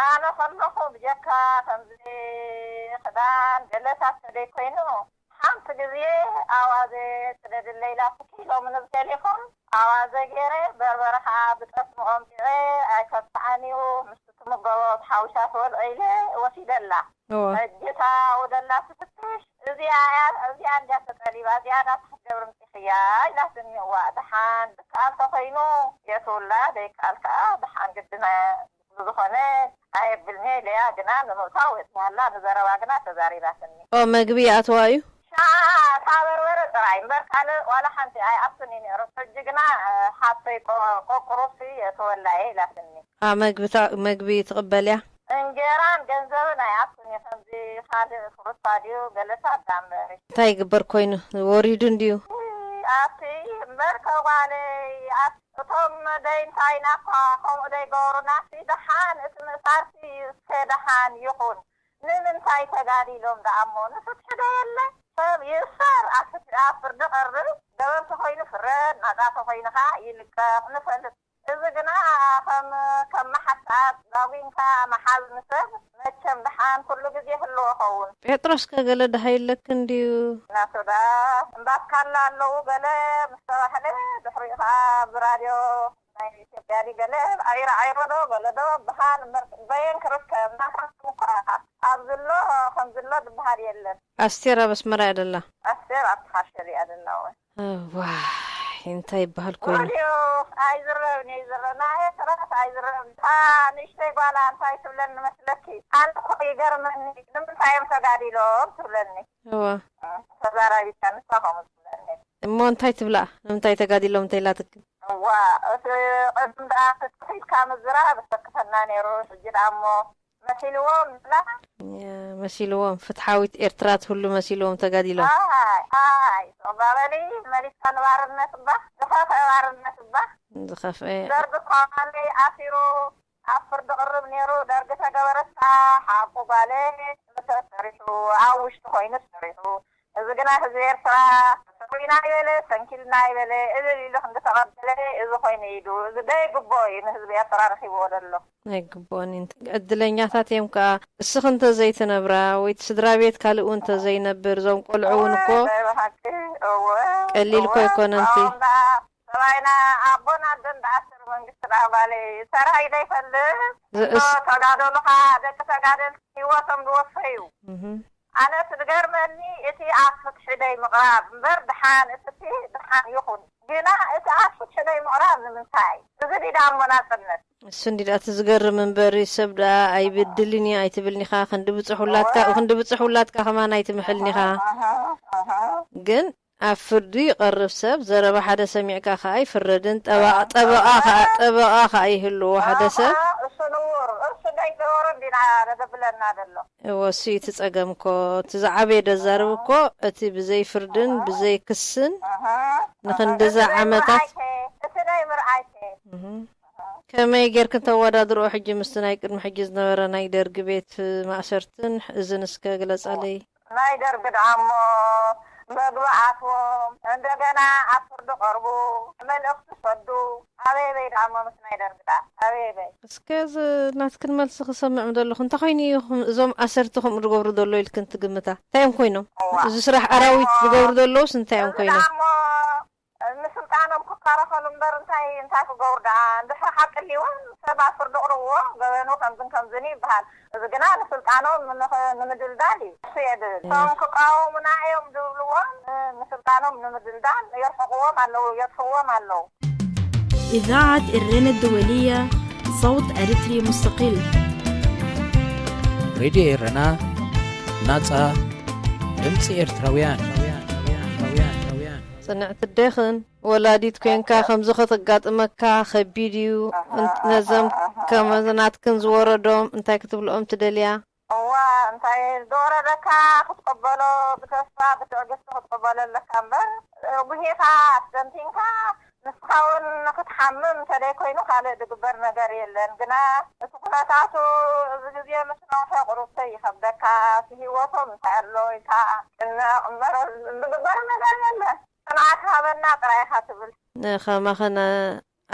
ኣነ ከለኹ ብጀካ ከምዚ ክዳን ገለታት ተደይ ኮይኑ ሓንቲ ግዜ ኣዋዘ ስደድለይ ኢላትኪ ሎሚ ንዝገሊኹም ኣዋዘ ገይረ በርበረ ከዓ ብጠስሚ ቆምጢዐ ኣይከብስዓን እዩ ምስቲ ትምገቦ ብሓውሻ ትበልዖ ኢለ ወሲደላ እወ ሕጂ እታ ውደላ ትፍትሽ እዚኣ እያ እዚኣ እንድያ ተጠሊባ እዚኣ ናትኪ ክትገብሪ ምፂኽያ ኢላትኒ እዋእ ደሓን ዝከኣል ተኾይኑ የእትውላ ዘይከኣል ከዓ ደሓን ግድን ብዝኾነ ኣየብልኒ ኢለያ ግና ንምእታው የእትዋላ ንዘረባ ግና ተዛሪባትኒ። ኦ መግቢ ይኣትዋ እዩ። ሻ እታ በርበረ ጥራይ እምበር ካልእ ዋላ ሓንቲ ኣይኣቱን እዩ ነይሩ። ሕጂ ግና ሓፍተይ ቆ- ቆቁሩሲ የእትወላ እየ ኢላትኒ። ኣ መግቢ ታ- መግቢ ትቕበል እያ። እንጀራን ገንዘብን ኣይኣቱን እዩ ከምዚ ካልእ ፍሩታ ድዩ ገለሳ ዳ እምበር። እንታይ ይግበር ኮይኑ ወሪዱ እንድዩ። ኣቲ እምበር ከጓለይ ኣቲ እቶም ደይንታይና እኳ ከምኡ ደይገበሩና ሲ ደሓን እቲ ምእሳርሲ እስከ ደሓን ይኹን ንምንታይ ተጋዲሎም ደኣ እሞ ንፍትሒ ዶ የለ ሰብ ይእሰር ኣብ ፍትሒ ኣብ ፍርዲ ቀርብ ገበን ተኾይኑ ፍረድ ናጻ ተኾይኑ ኸዓ ይልቀቕ ንፈልጥ እዚ ግና ከም ከም መሓሳብ ዳጒንካ ምሓዝ ንሰብ መቸም ደሓን ኩሉ ግዜ ይህልዎ ኸውን። ጴጥሮስ ከ ገለ ደሃይ ኣለክን ድዩ? ናቶዳ እምባትካላ ኣለዉ ገለ ምስ ተባህለ ድሕሪኡ ከዓ ብራድዮ ናይ ኢትዮጵያ ድዩ ገለ ዓይሮ ዓይሮ ዶ ገለ ዶ በሃል እምበር በየን ክርከብ ናታቶም እኳ ኣብዚ ኣሎ ከምዚ ኣሎ ዝበሃል የለን። ኣስቴር ኣብ ኣስመራ እያ ደላ። ኣስቴር ኣብቲ ካሸል እያ ደላ እውን። ዋይ እንታይ ይበሃል ኮይኑ። ወዲኡ ኣይዝረብን እየ ዝረ ናይ ኤርትራስ ኣይዝረብን እታ ንእሽተይ ጓላ እንታይ ትብለኒ መስለኪ ኣነ እኮ ይገርመኒ ንምንታይ እዮም ተጋዲሎም ትብለኒ እዋ ተዛራቢታ ንሳ ከምኡ ትብለኒ እሞ እንታይ ትብላ ንምንታይ ተጋዲሎም እንተኢላትክን እዋ እቲ ቅድም ደኣ ክትኺልካ ምዝራብ ይሰክፈና ነይሩ ሕጂ ደኣ እሞ መሲልዎም ንብላ። መሲልዎም ፍትሓዊት ኤርትራ ትህሉ መሲልዎም ተጋዲሎም። ኣይ ኣይ ሶባ በሊ መሊስካ ንባርነት እባ ዝኸፍአ ባርነት እባ። ዝኸፍአ። ደርጊ እኳ ከመይ ኣሲሩ ኣብ ፍርዲ ቅርብ ነይሩ። ደርጊ ተገበረታ ሓቁ ጓለ ተሰሪሑ ኣብ ውሽጢ ኮይኑ ሰሪሑ። እዚ ግና ህዝቢ ኤርትራ ሰዊና ይበለ ሰንኪልና ይበለ እልል ኢሉ ክንዲ ተቐበለ እዚ ኮይኑ ኢዱ እዚ ደይግቦ እዩ ንህዝቢ ኤርትራ ረኺብዎ ዘሎ። ኣይግብኦን እዩ። ዕድለኛታት እዮም ከኣ። እስኺ እንተዘይትነብራ ወይ ስድራ ቤት ካልእ እውን እንተዘይነብር እዞም ቆልዑ እውን እኮ ቀሊል እኮ ኣይኮነን እቲ ሰብኣይና ኣቦን ኣደን ደኣ ስር መንግስቲ ደኣ ጓለይ ሰራይ ዘይፈልጥ እዞ ተጋደሉኻ ደቂ ተጋደልቲ ህይወቶም ዝወፈዩ ኣነ እቲ ዝገርመኒ እቲ ኣብ ፍትሒ ደይ ምቕራብ እምበር ድሓን እቲ ድሓን ይኹን ግና እቲ ኣብ ፍትሒ ደይ ምቕራብ ንምንታይ እዚ ዲዳ እሞ ናፅነት እሱ እንዲ ደኣ እቲ ዝገርም እምበሪ ሰብ ደኣ ኣይብድልን እዩ ኣይትብልኒኻ ክንዲ ብፅሑላትካ ክንዲ ብፅሑላትካ ከማን ኣይትምሕልኒኻ ግን ኣብ ፍርዲ ይቐርብ ሰብ ዘረባ ሓደ ሰሚዕካ ከኣ ይፍረድን ጠበቓ ጠበቓ ከኣ ጠበቓ ከኣ ይህልዎ ሓደ ሰብ እሱ ንውር እሱ ደይገበሮ እንዲና ዘብለና ዘሎ እወ እሱ እዩ እቲ ጸገም እኮ እቲ ዝዓበየ ደዛርብ እኮ እቲ ብዘይ ፍርድን ብዘይ ክስን ንኽንድዚ ዓመታት እቲ ናይ ምርኣይ ከመይ ጌርክን ተወዳድርኦ ሕጂ ምስቲ ናይ ቅድሚ ሕጂ ዝነበረ ናይ ደርጊ ቤት ማእሰርትን እዝን እስከ ግለጻለይ ናይ ደርግ ደኣ እሞ መግቢ ኣትዎም እንደገና ኣብ ፍርዲ ቀርቡ መልእኽቲ ሰዱ ኣበይ በይ ደኣ እሞ ምስ ናይ ደርግ ደኣ ኣበይ በይ እስከ እዚ ናትክን መልሲ ክሰምዕ ምደለኹ እንታይ ኮይኑ እዩ እዞም ኣሰርቲ ከምኡ ዝገብሩ ዘሎ ኢልክን ትግምታ እንታይ እዮም ኮይኖም እዚ ስራሕ ኣራዊት ዝገብሩ ዘለውስ እንታይ እዮም ኮይኖም ንስልጣኖም ክከላኸሉ እምበር እንታይ እንታይ ክገብሩ ደኣ እንድሕር ሓቂ ኣልዎም ሰብ ኣብ ፍርዲ ኣቕርብዎ ገበኑ ከምዝን ከምዝን ይበሃል እዚ ግና ንስልጣኖም ንምድልዳል እዩ እሱ የድል እቶም ክቃወሙና እዮም ዝብልዎም ንስልጣኖም ንምድልዳል የርሕቕዎም ኣለዉ የጥፍእዎም ኣለዉ إذاعة إرينا الدولية صوت أريتري مستقل ሬድዮ ኤረና ናጻ ድምጺ ኤርትራውያን ጽንዕቲ ኣዴኽን ወላዲት ኮንካ ከምዚ ከተጋጥመካ ከቢድ እዩ። ነዘም ከመዚ ናትክን ዝወረዶም እንታይ ክትብልኦም ትደልያ? እዋ እንታይ ዝወረደካ ክትቅበሎ ብተስፋ ብትዕግስቲ ክትቅበሎ ኣለካ እምበር ጉሂኻ ኣስተንቲንካ ንስኻ እውን ክትሓምም እንተደይ ኮይኑ ካልእ ዝግበር ነገር የለን። ግና እቲ ኩነታቱ እዚ ግዜ ምስ ነውሐ ቁሩብተይ ይኸብደካ። እቲ ህይወቶም እንታይ ኣሎ ኢልካ ጭነቕ እምበር ዝግበር ነገር የለን። ጽንዓት ሃበና ጥራይ ኢኻ ትብል። ንኸማኽን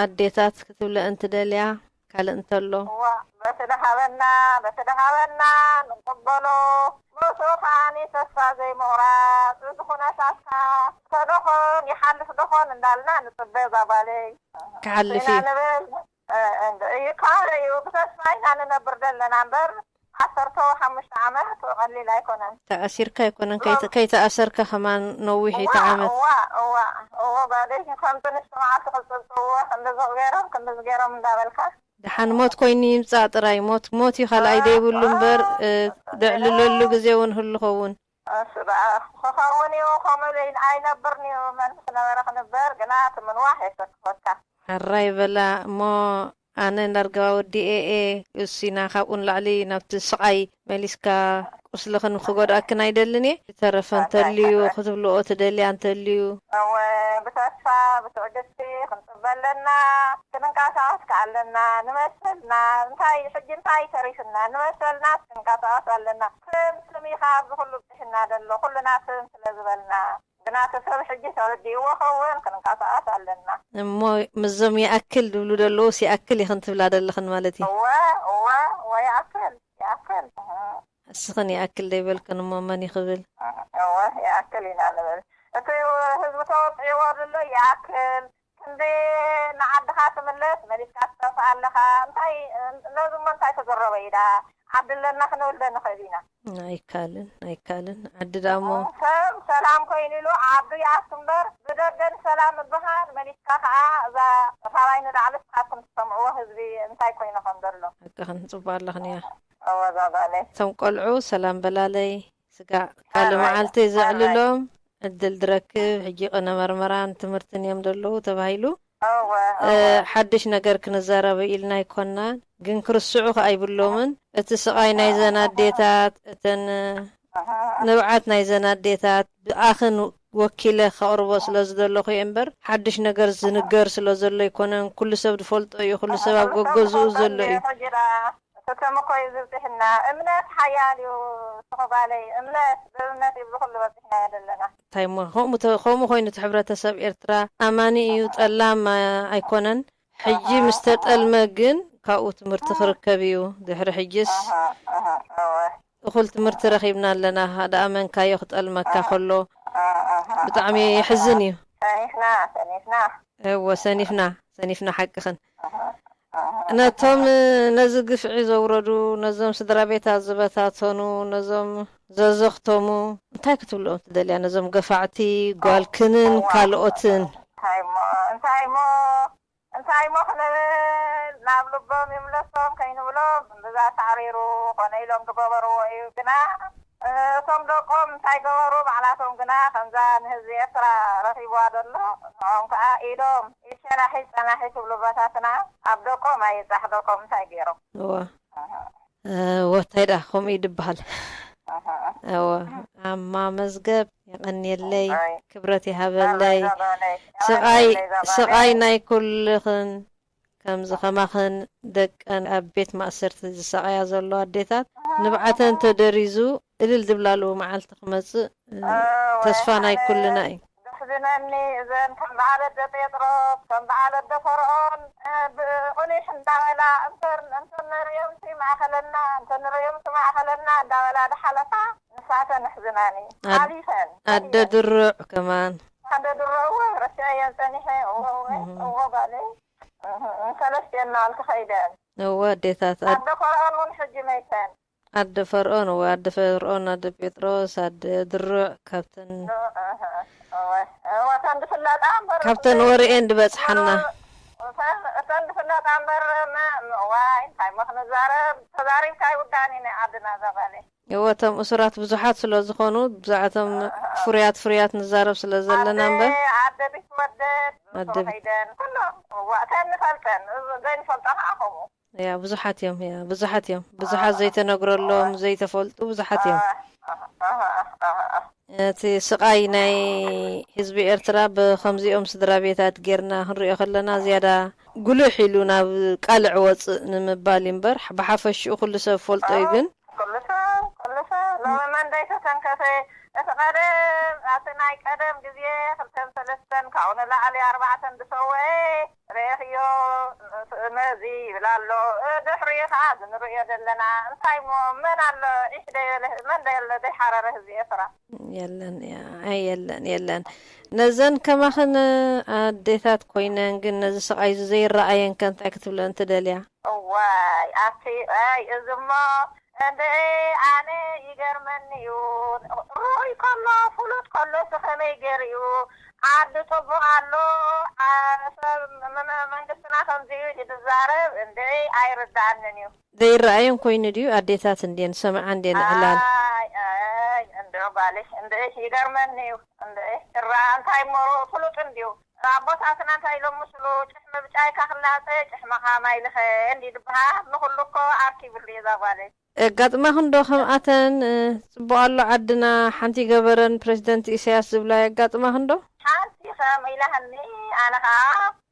ኣዴታት ክትብለአን ትደልያ ካልእ እንተሎ? እዋ በቲ ደሃበና በቲ ደሃበና ንቕበሎ ምስኡ ከዓኒ ተስፋ ዘይምቑራጽ እዚ ኩነታት ከኣ ከዶኾን ይሓልፍ ዶኾን እንዳልና ንጽበ እዛ ጓለይ። ክሓልፍ ኢና እዩ። ንብል። ይካረ እዩ ብተስፋ ኢና ንነብር ዘለና እምበር ዓሰርተ ሓሙሽተ ዓመት ቀሊል ኣይኮነን። ተኣሲርካ ኣይኮነን ከይተ- ከይተኣሰርካ ከማን ነዊሕ እዩ እቲ ዓመት። እዋ እዋ እዋ ጓለይ ከምቲ ንሽቶ መዓልቲ ክፅብፅብዎ ክንድዚ ገይሮም ክንድዚ ገይሮም እንዳበልካ ደሓን ሞት ኮይኑ ይምፃእ ጥራይ ሞት ሞት እዩ ካልኣይ ዘይብሉ እምበር እ፣ ደዕልለሉ ግዜ እውን ህሉ ኸውን። እሱ ደኣ ክኸውን እዩ ከምኡ ኢሉ ኣይነብርን እዩ መን ዝነበረ ክንበር ግና እቲ ምንዋሕ የሰክፈካ። ሕራይ በላ እሞ ኣነ ዳርጋ ወዲኤ እየ እሱና ካብኡ ንላዕሊ ናብቲ ስቓይ መሊስካ ቁስልኽን ክጎድኣክን ኣይደልን እየ ዝተረፈ እንተልዩ ክትብልኦ ትደልያ እንተልዩ እወ ብተስፋ ብትዕግስቲ ክንጽበ ኣለና ክንንቀሳቐስ ከ ኣለና ንመሰልና እንታይ ሕጂ እንታይ ተሪፍና ንመሰልና ክንንቀሳቐስ ኣለና ስም ስም ኢኻ ኣብዚ ኩሉ ብፅሕና ዘሎ ኩልና ስም ስለ ዝበልና ግና እቲ ሰብ ሕጂ ተረዲእዎ ኸውን ክንቀሳቐስ ኣለና። እሞ ምስዞም ይኣክል ዝብሉ ዘለውስ ይኣክል ኢኽን ትብላ ዘለኽን ማለት እዩ። እወ እወ እወ ይኣክል ይኣክል። እስኽን ይኣክል ዘይበልክን እሞ መን እዩ ክብል? እወ ይኣክል ኢና ንብል። እቲ ህዝቢ ተወፂዕዎ ዘሎ ይኣክል። ክንዲ ንዓድኻ ትምለስ መሊስካ ትጠፍእ ኣለኻ እንታይ ነዚ እሞ እንታይ ተዘረበ ኢዳ ዓዲ ኣለና ክንብል ዶ ንኽእል ኢና ኣይካልን ኣይካልን ዓዲ ደኣ እሞ ሰብ ሰላም ኮይኑ ኢሉ ዓዱ ይኣቱ እምበር ብደገ ንሰላም ምብሃል መሊስካ ከዓ እዛ ካባይ ንላዕሊ እስኻትኩም ትሰምዕዎ ህዝቢ እንታይ ኮይነ ከም ዘሎ ሓቅኽን ጽቡቕ ኣለኽን እያ እወ እዛ ጓለይ እቶም ቆልዑ ሰላም በላለይ ስጋዕ ካልእ መዓልቲ ዘዕልሎም ዕድል ዝረክብ ሕጂ ቅነ መርመራን ትምህርትን እዮም ዘለዉ ተባሂሉ። ሓድሽ ነገር ክንዛረብ ኢልና ኣይኮናን፣ ግን ክርስዑ ከኣ ይብሎምን። እቲ ስቓይ ናይዘን ኣዴታት፣ እተን ንብዓት ናይዘን ኣዴታት ብኣኽን ወኪለ ከቕርቦ ስለ ዝደለኹ እየ እምበር፣ ሓድሽ ነገር ዝንገር ስለ ዘሎ ኣይኮነን። ኩሉ ሰብ ዝፈልጦ እዩ። ኩሉ ሰብ ኣብ ገገዝኡ ዘሎ እዩ። ሕጂ ደኣ እቲ ተምኮ እዩ ዝብፅሕና። እምነት ሓያል እዩ። ተኸባለይ እምነት፣ ብእምነት እዩ ብኩሉ በፂሕናዮ ዘለና። እንታይ እሞ፣ ከምኡ ተ-፣ ከምኡ ኮይኑ እቲ ሕብረተሰብ ኤርትራ ኣማኒ እዩ፣ ጠላም ኣ-፣ ኣይኮነን። ሕጂ ምስ ተጠልመ ግን ካብኡ ትምህርቲ ክርከብ እዩ። ድሕሪ ሕጂስ ኣሃ፣ ኣሃ፣ እወ። እኹል ትምህርቲ ረኺብና ኣለና። ደኣ መንካዮ ክጠልመካ ከሎ ኣሃ፣ ኣሃ። ብጣዕሚ የሕዝን እዩ። ሰኒፍና፣ ሰኒፍና። እወ፣ ሰኒፍና፣ ሰኒፍና ሓቅኽን። ኣሃ፣ ኣሃ። ነቶም ነዚ ግፍዒ ዘውረዱ፣ ነዞም ስድራ ቤታት ዝበታተኑ፣ ነዞም ዘዘኽተሙ፣ እንታይ ክትብልኦም ትደልያ? ነዞም ገፋዕቲ፣ ጓልክንን እዋ። ካልኦትን። እንታይ እሞ፣ እንታይ እሞ፣ እንታይ እሞ ክንብል? ናብ ልቦም ይምለሶም ከይንብሎም፣ እምብዛ ሳዕሪሩ ኮነ ኢሎም ዝገበርዎ እዩ። ግና፣ እ፣ እቶም ደቆም እንታይ ገበሩ? ባዕላቶም ግና ከምዛ ንህዝቢ ኤርትራ ረኺብዋ ዘሎ፣ ንዕኦም ከኣ ኢዶም ይሸናሒ ጸናሒ ትብሉ ኣቦታትና፣ ኣብ ደቆም ኣይብጻሕ፣ ደቆም እንታይ ገይሮም? እዋ። ኣሃ። እ፣ ወታይ ደኣ ከምኡ እዩ ድበሃል። ኣሃ። እወ፣ ኣማ መዝገብ የቐንየለይ፣ ኣይ። ክብረት ኣይ፣ ይሃበለይ። ዛባለይ። ስቓይ፣ ኣይ፣ ዛባለይ። ስቓይ ናይ ኩልኽን፣ ከምዚ ከማኽን ደቀን ኣብ ቤት ማእሰርቲ ዝሳቐያ ዘለዋ ኣዴታት፣ ኣሃ። ንብዓተን ተደሪዙ እልል ዝብላሉ መዓልቲ ክመጽእ፣ እ፣ እወ፣ ተስፋ ናይ ኣነ ኩልና እዩ። ዘሕዝነኒ፣ እዘን ከም በዓል ኣደ ጴጥሮስ፣ ከም በዓል ኣደ ፈርዖን፣ እ፣ ብቕኒሕ እንዳበላ፣ እንተ-፣ እንተንርእዮምሲ ማእኸለና፣ እንተንርእዮምሲ ማእኸለና እንዳበላ ዝሓለፋ፣ ንሳተን ኣሕዝናኒ። ኣድ-፣ ሓሊፈን፣ ኣደ ሓሊፈን። ድሩዕ ከማን። ኣደ ድሩዕ፣ እወ፣ ረሲዐየን ጸኒሐ፣ እወ፣ እወ፣ እህ። እወ፣ ጓለይ። እህ፣ ሰለስቲኤን እናበልኩ ከይደን። እወ፣ ኣዴታት፣ ኣድ-፣ ኣደ ፈርዖን እውን ሕጂ መይተን። ኣደ ፈርዖን፣ እወ፣ ኣደ ፈርዖን፣ ኣደ ጴጥሮስ፣ ኣደ ድሩዕ፣ ካብተን እወ፣ እወ፣ እተን ዝፍለጣ እምበር ካብተን ወሬኤን ዝበጽሓና። እተን፣ እተን ዝፍለጣ እምበር፣ መ-፣ እዋይ፣ እንታይ እሞ ክንዛረብ? ተዛሪብካ ኣይውዳእን እዩ ናይ ዓድና ዘበለ። እወ፣ እቶም እሱራት ብዙሓት ስለ ዝኾኑ፣ ብዛዕቶም ፍሩያት፣ ፍሩያት ንዛረብ ስለ ዘለና እምበር። ኣደ፣ ኣደ ቢትወደድ፣ ኣደ ቢት- ከይደን፣ ኩሎም፣ እዋ፣ እተን ንፈልጠን፣ ዘይንፈልጦ ከዓ ከምኡ። ያ፣ ብዙሓት እዮም፣ ያ፣ ብዙሓት እዮም። ብዙሓት ዘይተነግረሎም፣ ዘይተፈልጡ ብዙሓት እዮም። ኣህ፣ ኣህ፣ ኣህ፣ ኣህ፣ ኣህ። እቲ ስቓይ ናይ ህዝቢ ኤርትራ ብኸምዚኦም ስድራ ቤታት ጌርና ክንሪኦ ከለና ዝያዳ ጉልሕ ኢሉ ናብ ቃልዕ ወጽእ ንምባል እዩ እምበር፣ ብሓፈሽኡ ኩሉ ሰብ ፈልጦ እዩ። ኣዎ፣ ግን ኩሉ ሰብ፣ ኩሉ ሰብ ሎሚ መን ደይተተንከፈ? እቲ ቀደም፣ ኣብቲ ናይ ቀደም ግዜ ክልተን ሰለስተን ካብኡ ንላዕሊ ኣርባዕተን ዝሰወኤ ርኤኽዮ፣ ነዚ ይብል ኣሎ። ድሕሪኡ ከዓ እዚ ንርእዮ ዘለና። እንታይ እሞ፣ መን ኣሎ? ዒሽ ደይበለ፣ መን ደየለ፣ ደይሓረረ ህዝቢ ኤርትራ? የለን፣ ያ-፣ ኣይ፣ የለን፣ የለን። ነዘን ከማኽን ኣዴታት ኮይነን ግን ነዚ ስቓይ እዚ ዘይረኣየን ከ እንታይ ክትብለን ትደልያ? እዋይ፣ ኣቲ፣ ኣይ፣ እዚ እሞ እንድዒ ኣነ ይገርመኒ እዩ። ርኡይ ከሎ፣ ፍሉጥ ከሎ፣ እዚ ከመይ ገይሩ እዩ? ዓዲ ጽቡቕ ኣሎ፣ ዓ-፣ ሰብ፣ መ-፣ መ-፣ መንግስትና ከምዚ እዩ ድዩ ዝዛረብ? እንድዒ ኣይርድኣንን እዩ። ዘይረኣየን ኮይኑ ድዩ? ኣዴታት እንድየን ዝሰምዓ እንድየን ዕላል። ኣይ፣ ኣይ፣ እንድዒ ጓለይ፣ እንድዒ ይገርመኒ እዩ። እንድዒ ይረኣ፣ እንታይ እሞ ፍሉጥ እንድዩ። ኣቦታትና እንታይ ኢሎም ምስሉ፣ ጭሕሚ ብጫይካ ክላጸ፣ ጭሕምኻ ማይ ልኸ እንዲ ዝበሃል፣ ንኹሉ እኮ ኣርኪብሉ እዩ እዛ ጓለይ። የጋጥማኽን ዶ ከምኣተን፣ እ፣ ጽቡቕ ኣሎ ዓድና፣ ሓንቲ ገበረን ፕረዚደንት ኢሳያስ ዝብላ የጋጥማኽን ዶ? ሓንቲ ከም ኢላህኒ፣ ኣነ ኸኣ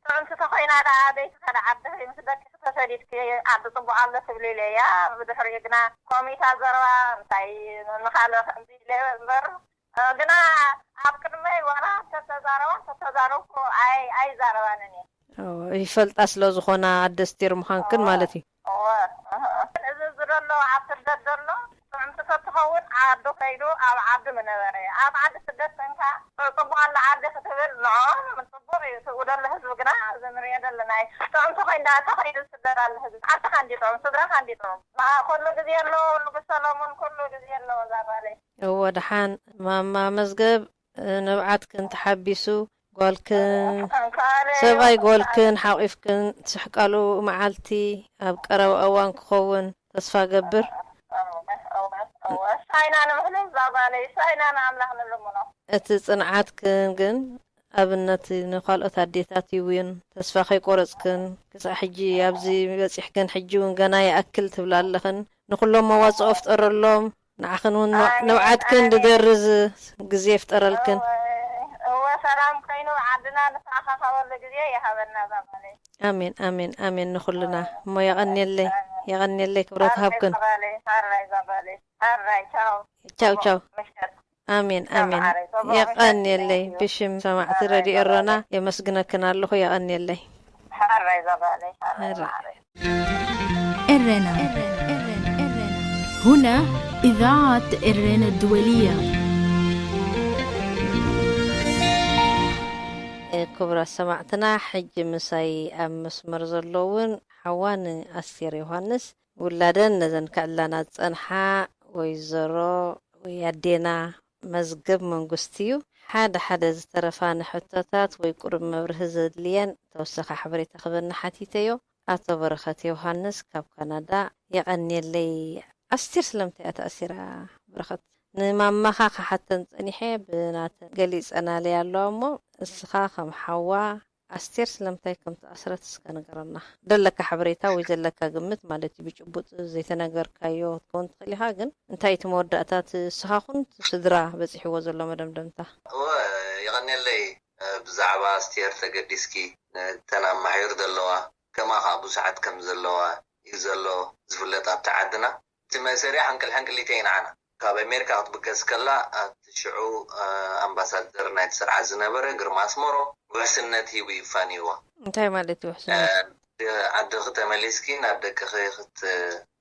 ጥዕምቲ ተኾይና ደኣ ዘይትኸዳ ዓዲ ምስ ደቅኺ ተሰዲድኪ ዓዲ ጽቡቕ ኣሎ ትብሊ ኢለያ። ብድሕሪኡ ግና ኮሚታ ዘረባ እንታይ ንኻልእ ከምዚ ኢለ እምበር፣ እ፣ ግና ኣብ ቅድመይ ዋላ እንተተዛረባ እንተተዛረብኩ ኣይ-፣ ኣይዛረባንን እየ። ኦ፣ ይፈልጣ ስለ ዝኾና ኣደ ኣስቴር ምዃንክን እወ፣ ማለት እዩ። እወ፣ እህ፣ እህ። እዚ ዘሎ ኣብ ስደት ዘሎ ጥዕምቲ ተትኸውን ዓዱ ከይዱ ኣብ ዓዱ ምነበረ። ኣብ ዓዲ ስደት ኮንካ ጽቡቕ ኣሎ ዓዲ ክትብል ንዕኦም ጽቡቕ እዩ። እቲ ደሎ ህዝቢ ግና እዚ ንሪኦ ዘለና እዩ። ጥዕምቲ ኮይንካ ተኸይዱ ስደት ኣሎ ህዝቢ። ዓድኻ እንዲ ጥዑም፣ ስድራኻ እንዲ ጥዑም። ማ-፣ ኩሉ ግዜ ኣለዎ፣ ንጉስ ሰሎሞን ኩሉ ግዜ ኣለዎ እዛ ጓለይ። እወ፣ ደሓን ማማ መዝገብ፣ እ፣ ንብዓትክን ተሓቢሱ፣ ጓልክን እንኳን ሰብኣይ ጓልክን ሓቂፍክን ትስሕቃሉ መዓልቲ ኣብ ቀረባ እዋን ክኸውን ተስፋ ገብር። እወ፣ እወ፣ እወ። ሳይና ንምሕሉ እዛ ጓለይ፣ ሳይና ንኣምላኽ ንልምኖ። እቲ ጽንዓትክን ግን ኣብነት ንኻልኦት ኣዴታት ይውን። ተስፋ ከይቆረጽክን፣ ክሳዕ ሕጂ ኣብዚ በጺሕክን፣ ሕጂ እውን ገና ይኣክል ትብላ ኣለኽን። ንኹሎም መዋጽኦ ፍጠረሎም። ንዓኽን እውን ኣሜን፣ ንብዓትክን ኣሜን። ዝደርዝ ግዜ ይፍጠረልክን። እወ፣ ሰላም ኮይኑ ዓድና ንስዓኻ ካበሉ ግዜ ይሃበና ዛባለይ። ኣሜን ኣሜን ኣሜን ንኹልና። እሞ የቐንየለይ፣ የቐንየለይ፣ ክብረት ሃብክን። ቻው ቻው። ኣሜን ኣሜን። የቐንየለይ። ብሽም ሰማዕቲ ረድዮ ኤረና የመስግነክን ኣለኹ። የቐንየለይ። ኤረና። هنا إذاعة إرينا الدولية. ክቡራት ሰማዕትና፣ ሕጂ ምሳይ ኣብ መስመር ዘለውን ሓዋን ኣስቴር ዮሃንስ፣ ውላደን ነዘን ክዕላና ዝጸንሓ ወይዘሮ ወይ ኣዴና መዝገብ መንግስቲ እዩ። ሓደ ሓደ ዝተረፋ ንሕቶታት ወይ ቁሩብ መብርሂ ዘድልየን ተወሰኸ ሓበሬታ ክበና ሓቲተዮ። ኣቶ በረኸት ዮሃንስ ካብ ካናዳ፣ የቐንየለይ። ኣስቴር ስለምንታይ እያ ተኣሲራ? በረኸት፣ ንማማኻ ክሓተን ጸኒሐ፣ ብናተን ገሊጸናለይ ኣለዋ እሞ፣ እስኻ ከም ሓዋ ኣስቴር ስለምንታይ ከም ተኣስረት እስከ ንገረና። ደለካ ሓበሬታ ወይ ዘለካ ግምት ማለት እዩ፣ ብጭቡጥ ዘይተነገርካዮ ክትከውን ትኽእል ኢኻ፣ ግን እንታይ እቲ መወዳእታ እቲ እስኻ ኹን እቲ ስድራ በጺሕዎ ዘሎ መደምደምታ? እወ፣ የቐንየለይ። እ፣ ብዛዕባ ኣስቴር ተገዲስኪ፣ ነተን ኣማሒር ዘለዋ፣ ከማኻ ብዙሓት ከም ዘለዋ እዩ ዘሎ ዝፍለጥ ኣብቲ ዓድና። እቲ መእሰሪያ ሕንቅል ሕንቅሊተይ ንዓና። ካብ ኣሜሪካ ክትብገስ ከላ፣ ኣብቲ ሽዑ፣ እ፣ ኣምባሳደር ናይቲ ስርዓት ዝነበረ ግርማ ኣስመሮም ውሕስነት ሂቡ እዩ ፋንይዋ። እንታይ ማለት እዩ ውሕስነት? እ፣ ዓድኺ ተመሊስኪ ናብ ደቅኺ ክት-፣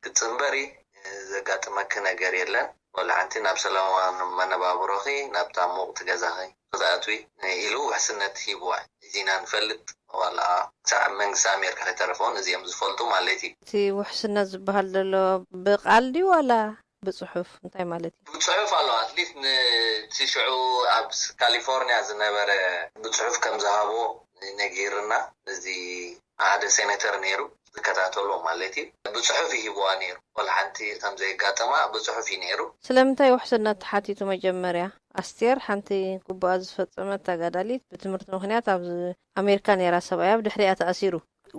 ክትጽንበሪ፣ እ፣ ዘጋጥመኪ ነገር የለን። ወላ ሓንቲ ናብ ሰላማዊ መነባብሮኺ፣ ናብታ ምውቕቲ ገዛኺ ክትኣትዊ ኢሉ ውሕስነት ሂብዋ ኢና ንፈልጥ። ዋላ ክሳዕ መንግስቲ ኣሜሪካ ከይተረፈ እውን እዚኦም ዝፈልጡ ማለት እዩ። እቲ ውሕስነት ዝበሃል ዘሎ ብቓል ድዩ ዋላ ብጽሑፍ? እንታይ ማለት እዩ? ብጽሑፍ ኣሎ። ኣትሊስት ነቲ ሽዑ ኣብ ካሊፎርኒያ ዝነበረ ብጽሑፍ ከም ዝሃቦ ነጊርና። እዚ ሓደ ሴኔተር ነይሩ ዝከታተሎ ማለት እዩ። ብጽሑፍ ይሂብዋ ነይሩ። ወላ ሓንቲ ከም ዘየጋጠማ ብጽሑፍ እዩ ነይሩ። ስለምንታይ ውሕስነት ተሓቲቱ? መጀመርያ ኣስቴር ሓንቲ ግቡኣ ዝፈጸመት ተጋዳሊት ብትምህርቲ ምኽንያት ኣብ ኣሜሪካ ነይራ። ሰብኣያ ብድሕሪኣ ተኣሲሩ።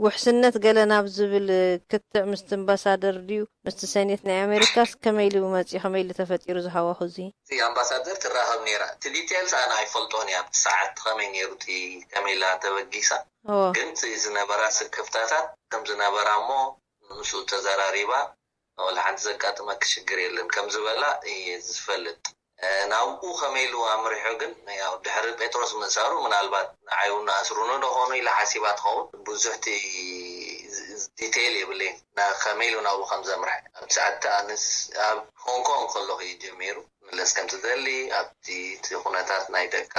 ውሕስነት ገለ ናብ ዝብል ክትዕ ምስቲ ኣምባሳደር ድዩ ምስቲ ሰኔት ናይ ኣሜሪካስ ከመይ ኢሉ መጺኡ? ከመይ ኢሉ ተፈጢሩ ዝሃዋኹ እዚ? እቲ ኣምባሳደር ትራኸብ ነይራ። እቲ ዲቴልስ ኣነ ኣይፈልጦን እየ። ኣብቲ ሰዓት ከመይ ነይሩ፣ እቲ ከመይ ኢላ ተበጊሳ። እዎ። ግን እቲ ዝነበራ ስክፍታታት ከም ዝነበራ እሞ ምስኡ ተዘራሪባ፣ ወላ ሓንቲ ዘጋጥመኪ ሽግር የለን ከም ዝበላ እየ ዝፈልጥ። እ፣ ናብኡ ከመይ ኢሉ ኣምሪሑ ግን፣ ያው ድሕሪ ጴጥሮስ ምእሳሩ ምናልባት ንዓይ እውን ኣስሩኒ ዶ ኾኑ ኢላ ሓሲባ ትኸውን። ብዙሕ እቲ ዲቴይል የብለይን፣ ና-፣ ከመይ ኢሉ ናብኡ ከም ዘምርሐ። ኣብ ሰዓት ኣነስ ኣብ ሆንግ ኮንግ ከለኹ እዩ ጀሚሩ። መለስ ከም ትደሊ፣ ኣብቲ እቲ ኩነታት ናይ ደቃ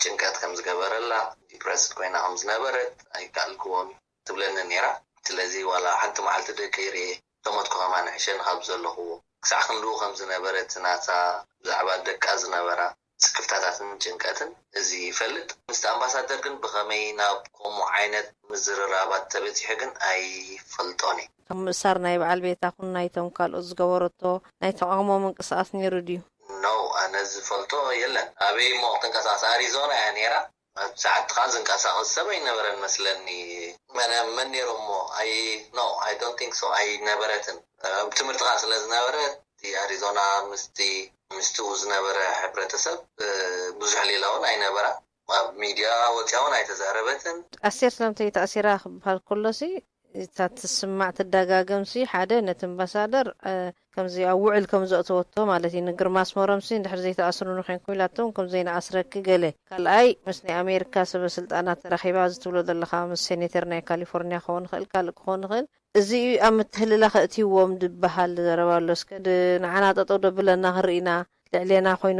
ጭንቀት ከም ዝገበረላ፣ ዲፕረስድ ኮይና ከም ዝነበረት ኣይከኣልክዎን እዩ ትብለኒ ነይራ። ስለዚ ዋላ ሓንቲ መዓልቲ ደቂ ርኤ ተሞትኩ ከማን ሕሸኒ ካብ ዘለኹዎ። ክሳዕ ክንድኡ ከም ዝነበረ እቲ ናታ ብዛዕባ ደቃ ዝነበራ ስክፍታታትን ጭንቀትን እዚ ይፈልጥ። ምስቲ ኣምባሳደር ግን ብኸመይ ናብ ከምኡ ዓይነት ምዝርራባት ተበጺሑ ግን ኣይፈልጦን እየ። ካብ ምእሳር ናይ በዓል ቤታ ኹን ናይቶም ካልኦት ዝገበረቶ ናይ ተቓውሞ ምንቅስቓስ ነይሩ ድዩ? ኖ፣ ኣነ ዝፈልጦ የለን። ኣበይ እሞ ክትንቀሳቐስ? ኣሪዞና እያ ነይራ። ኣብ ሰዓት ከዓ ዝንቀሳቐስ ሰብ ኣይነበረን መስለኒ። መነ-፣ መን ነይሮሞ? ኣይ፣ ኖ፣ I don't think so። ኣይነበረትን። ኣብ ትምህርቲ ከዓ ስለ ዝነበረ፣ እቲ ኣሪዞና ምስቲ፣ ምስቲኡ ዝነበረ ሕብረተሰብ፣ እ፣ ብዙሕ ሌላ እውን ኣይነበራ። ኣብ ሚድያ ወፂኣ እውን ኣይተዛረበትን። ኣስቴር ስለምንታይ ተኣሲራ ክበሃል ከሎሲ፣ እታ ትስማዕ ትደጋገምሲ፣ ሓደ ነቲ ኣምባሳደር፣ እ፣ ከምዚ ኣብ ውዕል ከም ዘእተወቶ ማለት እዩ። ንግርማ ኣስመሮምሲ እንድሕር ዘይተኣስሩኒ ኮንኩም ኢላቶም ከም ዘይንኣስረኪ ገለ። ካልኣይ ምስ ናይ ኣሜሪካ ሰበ ስልጣናት ተራኺባ እዚ ትብሎ ዘለኻ ምስ ሴኔተር ናይ ካሊፎርኒያ ክኸውን ይኽእል፣ ካልእ ክኸውን ይኽእል። እዚ ኣብ ምትህልላኽ እትይዎም ዝበሃል ዘረባ ኣሎ። እስከ ድ-፣ ንዓና ጠጠው ደብለና ክንርኢ ኢና፣ ልዕሌና ኮይኑ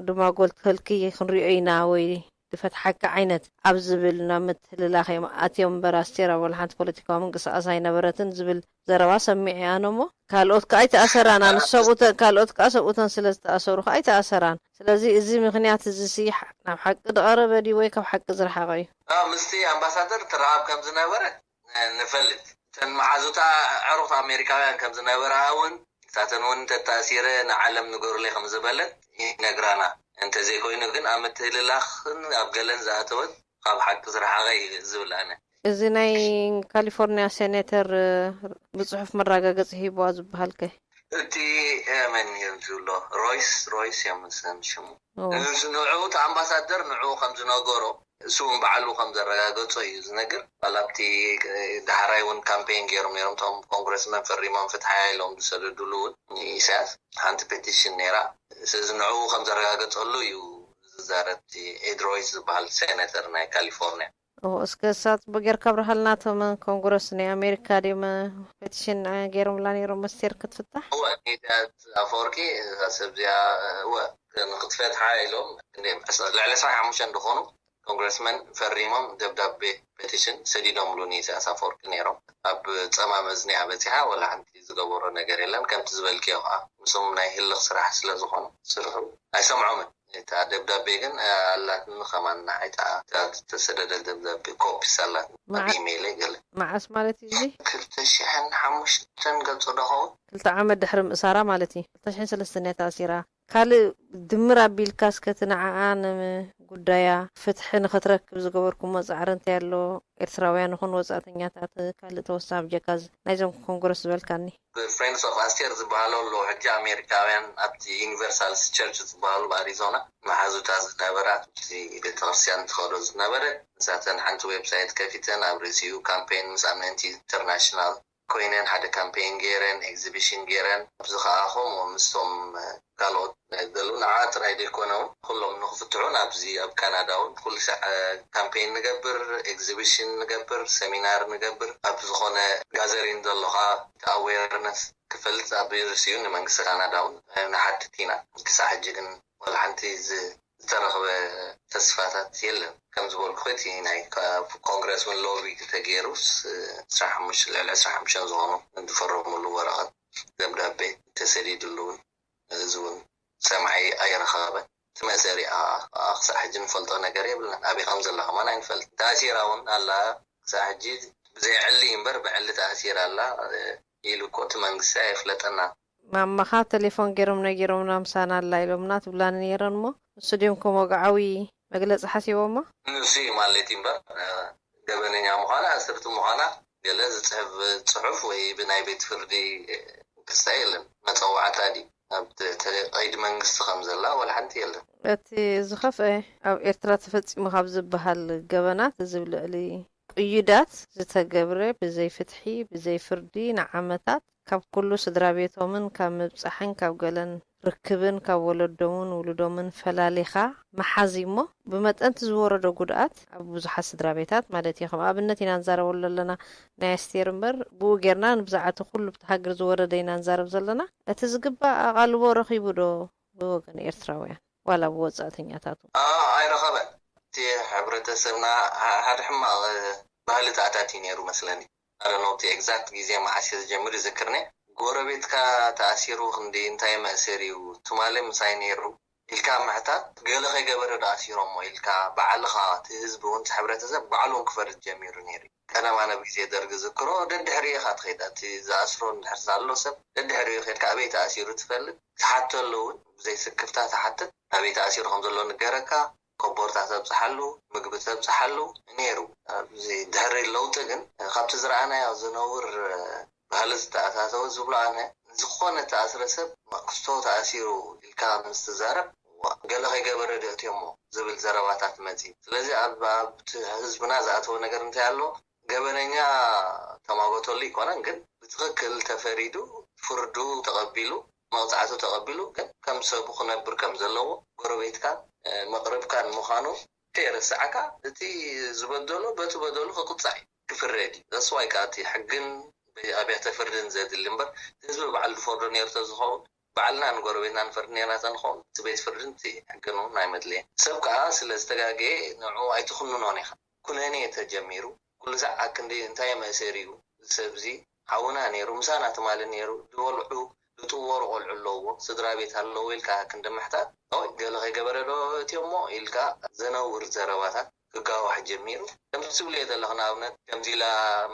ድማ ጎልተልኪ ክንሪኦ ኢና ወይ ዝፈትሓኪ ዓይነት ኣብ ዝብል ናብ ምትህልላኽ እዮም ኣትዮም እምበር ኣስቴር ኣብ ወላ ሓንቲ ፖለቲካዊ ምንቅስቓስ ኣይነበረትን ዝብል ዘረባ ሰሚዐ ኣነ። እሞ ካልኦት ከኣ ኣይተኣሰራን። ኣነ ሰብኡተን፣ ካልኦት ከኣ ሰብኡተን ስለ ዝተኣሰሩ ከኣ ኣይተኣሰራን። ስለዚ እዚ ምኽንያት እዚ ሲ ሓ-፣ ናብ ሓቂ ዝቐረበ ድዩ ወይ ካብ ሓቂ ዝረሓቐ እዩ? ኣዎ፣ ምስቲ ኣምባሳደር ትረኻብ ከም ዝነበረ ንፈልጥ። እተን መሓዙታ ኣዕሩኽቲ ኣሜሪካውያን ከም ዝነበራ እውን፣ ንሳተን እውን እንተተኣሲረ ንዓለም ንገሩለይ ከም ዝበለት ይነግራና። እንተዘይኮይኑ ግን ኣብ ምትህልላኽን ኣብ ገለን ዝኣተወት ካብ ሓቂ ዝረሓቐ እዩ ዝብል ኣነ። እዚ ናይ ካሊፎርኒያ ሴኔተር ብጽሑፍ መረጋገጺ ሂብዋ ዝበሃል ከ? እቲ መን እዮም ዝብሎ፣ ሮይስ ሮይስ እዮም መሰለኒ ሽሙ። ንሱ ንዕኡ እቲ ኣምባሳደር ንዕኡ ከም ዝነገሮ፣ እሱ እውን ባዕሉ ከም ዘረጋገጾ እዩ ዝነግር። ዋላ ኣብቲ ዳሕራይ እውን ካምፔን ገይሮም ነይሮም፣ እቶም ኮንግረስመን ፈሪሞም ፍትሓያ ኢሎም ዝሰደድሉ እውን ንኢሳያስ ሓንቲ ፔቲሽን ነይራ። ስለዚ ንዕኡ ከም ዘረጋገጸሉ እዩ ዝዛረብ። እቲ ኤድ ሮይስ ዝበሃል ሴኔተር ናይ ካሊፎርኒያ። ኦ፣ እስከ እሳ ጽቡቅ ጌርካ ኣብርሃልና። እቶም ኮንግረስ ናይ ኣሜሪካ ድዮም ፔቲሽን ገይሮምላ ነይሮም ኣስቴር ክትፍታሕ? እወ፣ ኒዳት ኣፈወርቂ እዛ ሰብ እዚኣ፣ እወ፣ ንክትፈትሓ ኢሎም እንደ ዕስ-፣ ልዕሊ ዕስራን ሓሙሽተን ዝኾኑ ኮንግረስመን ፈሪሞም ደብዳቤ ፔቲሽን ሰዲዶምሉ ንኢሳያስ ኣፈወርቂ ነይሮም። ኣብ ጸማም እዝኒኣ በጺሓ፣ ወላ ሓንቲ ዝገበሮ ነገር የለን። ከምቲ ዝበልክዮ ከዓ ምስኦም ናይ ህልኽ ስራሕ ስለ ዝኾነ ስርሑ ኣይሰምዖምን። እታ ደብዳቤ ግን ኣላትኒ ከማን ንዓይ፣ እታ እታ ዝተሰደደ ደብዳቤ ኮፒስ ኣላትኒ ኣብ መዓ-፣ ኢሜይለይ ገለ። መዓስ ማለት እዩ እዚ? ክልተ ሽሕን ሓሙሽተን ገጹ ዶ ኸውን? ክልተ ዓመት ድሕሪ ምእሳራ ማለት እዩ። ክልተ ሽሕን ሰለስተን እያ ተኣሲራ። ካልእ ድምር ኣቢልካ እስከ እቲ ንዓኣ ንጉዳያ ፍትሒ ንኽትረክብ ዝገበርኩሞ ጻዕሪ እንታይ ኣሎ? ኤርትራውያን ይኹን ወጻእተኛታት ካልእ ተወሳኺ ብጀካ ዝ-፣ ናይዞም ኮንግረስ ዝበልካኒ። ፍሬንድስ ኦፍ ኣስቴር ዝበሃሉ ኣለዉ። ሕጂ ኣሜሪካውያን ኣብቲ ዩኒቨርሳልስ ቸርች ዝበሃሉ ኣብ ኣሪዞና መሓዙታ ዝነበራ፣ ኣብቲ ቤተክርስትያን ትኸዶ ዝነበረ፣ ንሳተን ሓንቲ ዌብሳይት ከፊተን ኣብ ርእሲኡ ካምፔን ምስ ኣምነንቲ ኢንተርናሽናል ኮይነን ሓደ ካምፔን ገይረን፣ ኤግዚቢሽን ገይረን። ኣብዚ ከዓ ከምኡ ምስቶም ካልኦት ገሉ ንዓ ጥራይ ዘይኮነ እውን ኩሎም ንክፍትሑ ናብዚ ኣብ ካናዳ እውን ኩሉ ሳዕ ካምፔን ንገብር፣ ኤግዚቢሽን ንገብር፣ ሰሚናር ንገብር። ኣብ ዝኾነ ጋዘሪን ዘሎ ከዓ እቲ ኣዌርነስ ክፈልጥ ኣብ ርእሲኡ ንመንግስቲ ካናዳ እውን ንሓትት ኢና። ክሳዕ ሕጂ ግን ዋላ ሓንቲ ዝ-፣ ዝተረኽበ ተስፋታት የለን። ከም ዝበልኩ እቲ ናይ ካ-፣ ኮንግረስ እውን ሎቢ ተገይሩስ ዕስራን ሓሙሽተን፣ ልዕሊ ዕስራን ሓሙሽተን ዝኾኑ ዝፈረሙሉ ወረቐት ደብዳቤ ተሰዲድሉ እውን እዚ እውን ሰማዒ ኣይረኸበን። እቲ መእሰሪኣ ክሳዕ ሕጂ ንፈልጦ ነገር የብልናን። ኣበይ ከም ዘላ ከማን ኣይንፈልጥ። ተኣሲራ እውን ኣላ ክሳዕ ሕጂ ብዘይ ዕሊ እምበር ብዕሊ ተኣሲራ ኣላ ኢሉ እኮ እቲ መንግስቲ ኣየፍለጠና። ማማኻ ቴሌፎን ገይሮም ነጊሮምና ምሳና ኣላ ኢሎምና ትብላኒ ነይረን እሞ ንሱ ድዮም ከም ወግዓዊ መግለጺ ሓሲቦሞ? ንሱ እዩ ማለት እዩ እምበር፣ እ፣ ገበነኛ ምዃና፣ ኣስርቲ ምዃና ገለ ዝጽሕፍ ጽሑፍ ወይ ብናይ ቤት ፍርዲ ክስታ የለን። መጸዋዕታ ድዩ? ኣብ ተ-፣ ተ-፣ ቀይዲ መንግስቲ ከም ዘላ ወላ ሓንቲ የለን። እቲ ዝኸፍአ ኣብ ኤርትራ ተፈጺሙ ካብ ዝበሃል ገበናት፣ እዚ ኣብ ልዕሊ ቅዩዳት ዝተገብረ ብዘይ ፍትሒ፣ ብዘይ ፍርዲ ንዓመታት ካብ ኩሉ ስድራ ቤቶምን ካብ ምብጻሕን ካብ ገለን ርክብን ካብ ወለዶምን ውሉዶምን ፈላሊኻ ምሓዝ እዩ እሞ፣ ብመጠን እቲ ዝወረዶ ጉድኣት ኣብ ብዙሓት ስድራ ቤታት ማለት እዩ። ከም ኣብነት ኢና ንዛረበሉ ዘለና ናይ ኣስቴር እምበር፣ ብኡ ጌርና ንብዛዕቲ ኩሉ ብቲ ሃገር ዝወረደ ኢና ንዛረብ ዘለና። እቲ ዝግባእ ኣቓልቦ ረኺቡ ዶ ብወገን ኤርትራውያን ዋላ ብወጻእተኛታት እውን? ኣ-፣ ኣይረኸበን። እቲ ሕብረተሰብና ሐ-፣ ሓደ ሕማቕ ባህሊ ተኣታትዩ ነይሩ መስለኒ። ኣረ ኖ፣ እቲ ኤግዛክት ግዜ መዓስ እየ ዝጀምር ይዝክርኒ። ጎረቤትካ ተኣሲሩ ክንዲ እንታይ መእሰር እዩ፣ ትማሊ ምሳይ ነይሩ ኢልካ ምሕታት፣ ገለ ከይገበረ ዶ ኣሲሮሞ ኢልካ ባዕልኻ፣ እቲ ህዝቢ እውን፣ እቲ ሕብረተሰብ ባዕሉ እውን ክፈርድ ጀሚሩ ነይሩ። ቀደም ኣነ ብግዜ ደርጊ ዝክሮ፣ ደድሕሪኡ ኢኻ ትኸይድ። እቲ ዝኣስሮ እንድሕር ኣሎ ሰብ፣ ደድሕሪኡ ከይድካ ኣበይ ተኣሲሩ ትፈልጥ፣ ትሓተሉ እውን ብዘይ ስክፍታ ትሓትት። ኣበይ ተኣሲሩ ከም ዘሎ ንገረካ፣ ኮቦርታ ተብጽሓሉ፣ ምግቢ ተብጽሓሉ ነይሩ። ኣብዚ ድሕሪ ለውጢ ግን ካብቲ ዝረኣናዮ ዝነውር ባህሊ ዝተኣታተወ ዝብሎ ኣነ፣ ዝኾነ ተኣስረ ሰብ ክስቶ ተኣሲሩ ኢልካ ምስ ትዛረብ፣ "ዋ፣ ገለ ከይገበረ ዶ እትዮሞ?" ዝብል ዘረባታት መጺ። ስለዚ ኣብ፣ ኣብቲ ህዝብና ዝኣተወ ነገር እንታይ ኣሎ? ገበነኛ ተማጎተሉ ኣይኮነን፣ ግን ብትኽክል ተፈሪዱ፣ ፍርዱ ተቐቢሉ፣ መቕጻዕቱ ተቐቢሉ፣ ግን ከም ሰቡ ክነብር ከም ዘለዎ፣ ጎረቤትካን፣ እ፣ መቕርብካን ምዃኑ ከየረሳዕካ፣ እቲ ዝበደሎ በቲ በደሉ ክቕጻዕ እዩ፣ ክፍረድ እዩ። That's why ከኣ እቲ ሕግን ኣብያተ ፍርድን ዘድሊ እምበር፣ ህዝቢ ባዕሉ ዝፈርዶ ነይሩ ተዝኸውን፣ ባዕልና ንጎረቤትና ንፈርድ ነይርና ተንኸውን፣ እቲ ቤት ፍርድን እቲ ሕግን እውን ኣይመድለየን። ሰብ ከኣ ስለ ዝተጋገየ ንዕኡ ኣይትኹንኖን ኢኻ። ኩነኔ ተጀሚሩ፣ ኩሉ ሳዕ ኣክንዲ እንታይ መእሰር እዩ፣ እዚ ሰብ እዚ ሓውና ነይሩ፣ ምሳና ትማሊ ነይሩ፣ ዝበልዑ፣ ዝጥወሩ ቆልዑ ኣለውዎ፣ ስድራ ቤት ኣለዎ ኢልካ ክንዲ ምሕታት፣ ኦይ፣ ገለ ከይገበረ ዶ እትዮሞ ኢልካ ዘነውር ዘረባታት ክጋዋሕ ጀሚሩ። ከምዚ ትብልዮ ዘለኽ ንኣብነት፣ ከምዚ ኢላ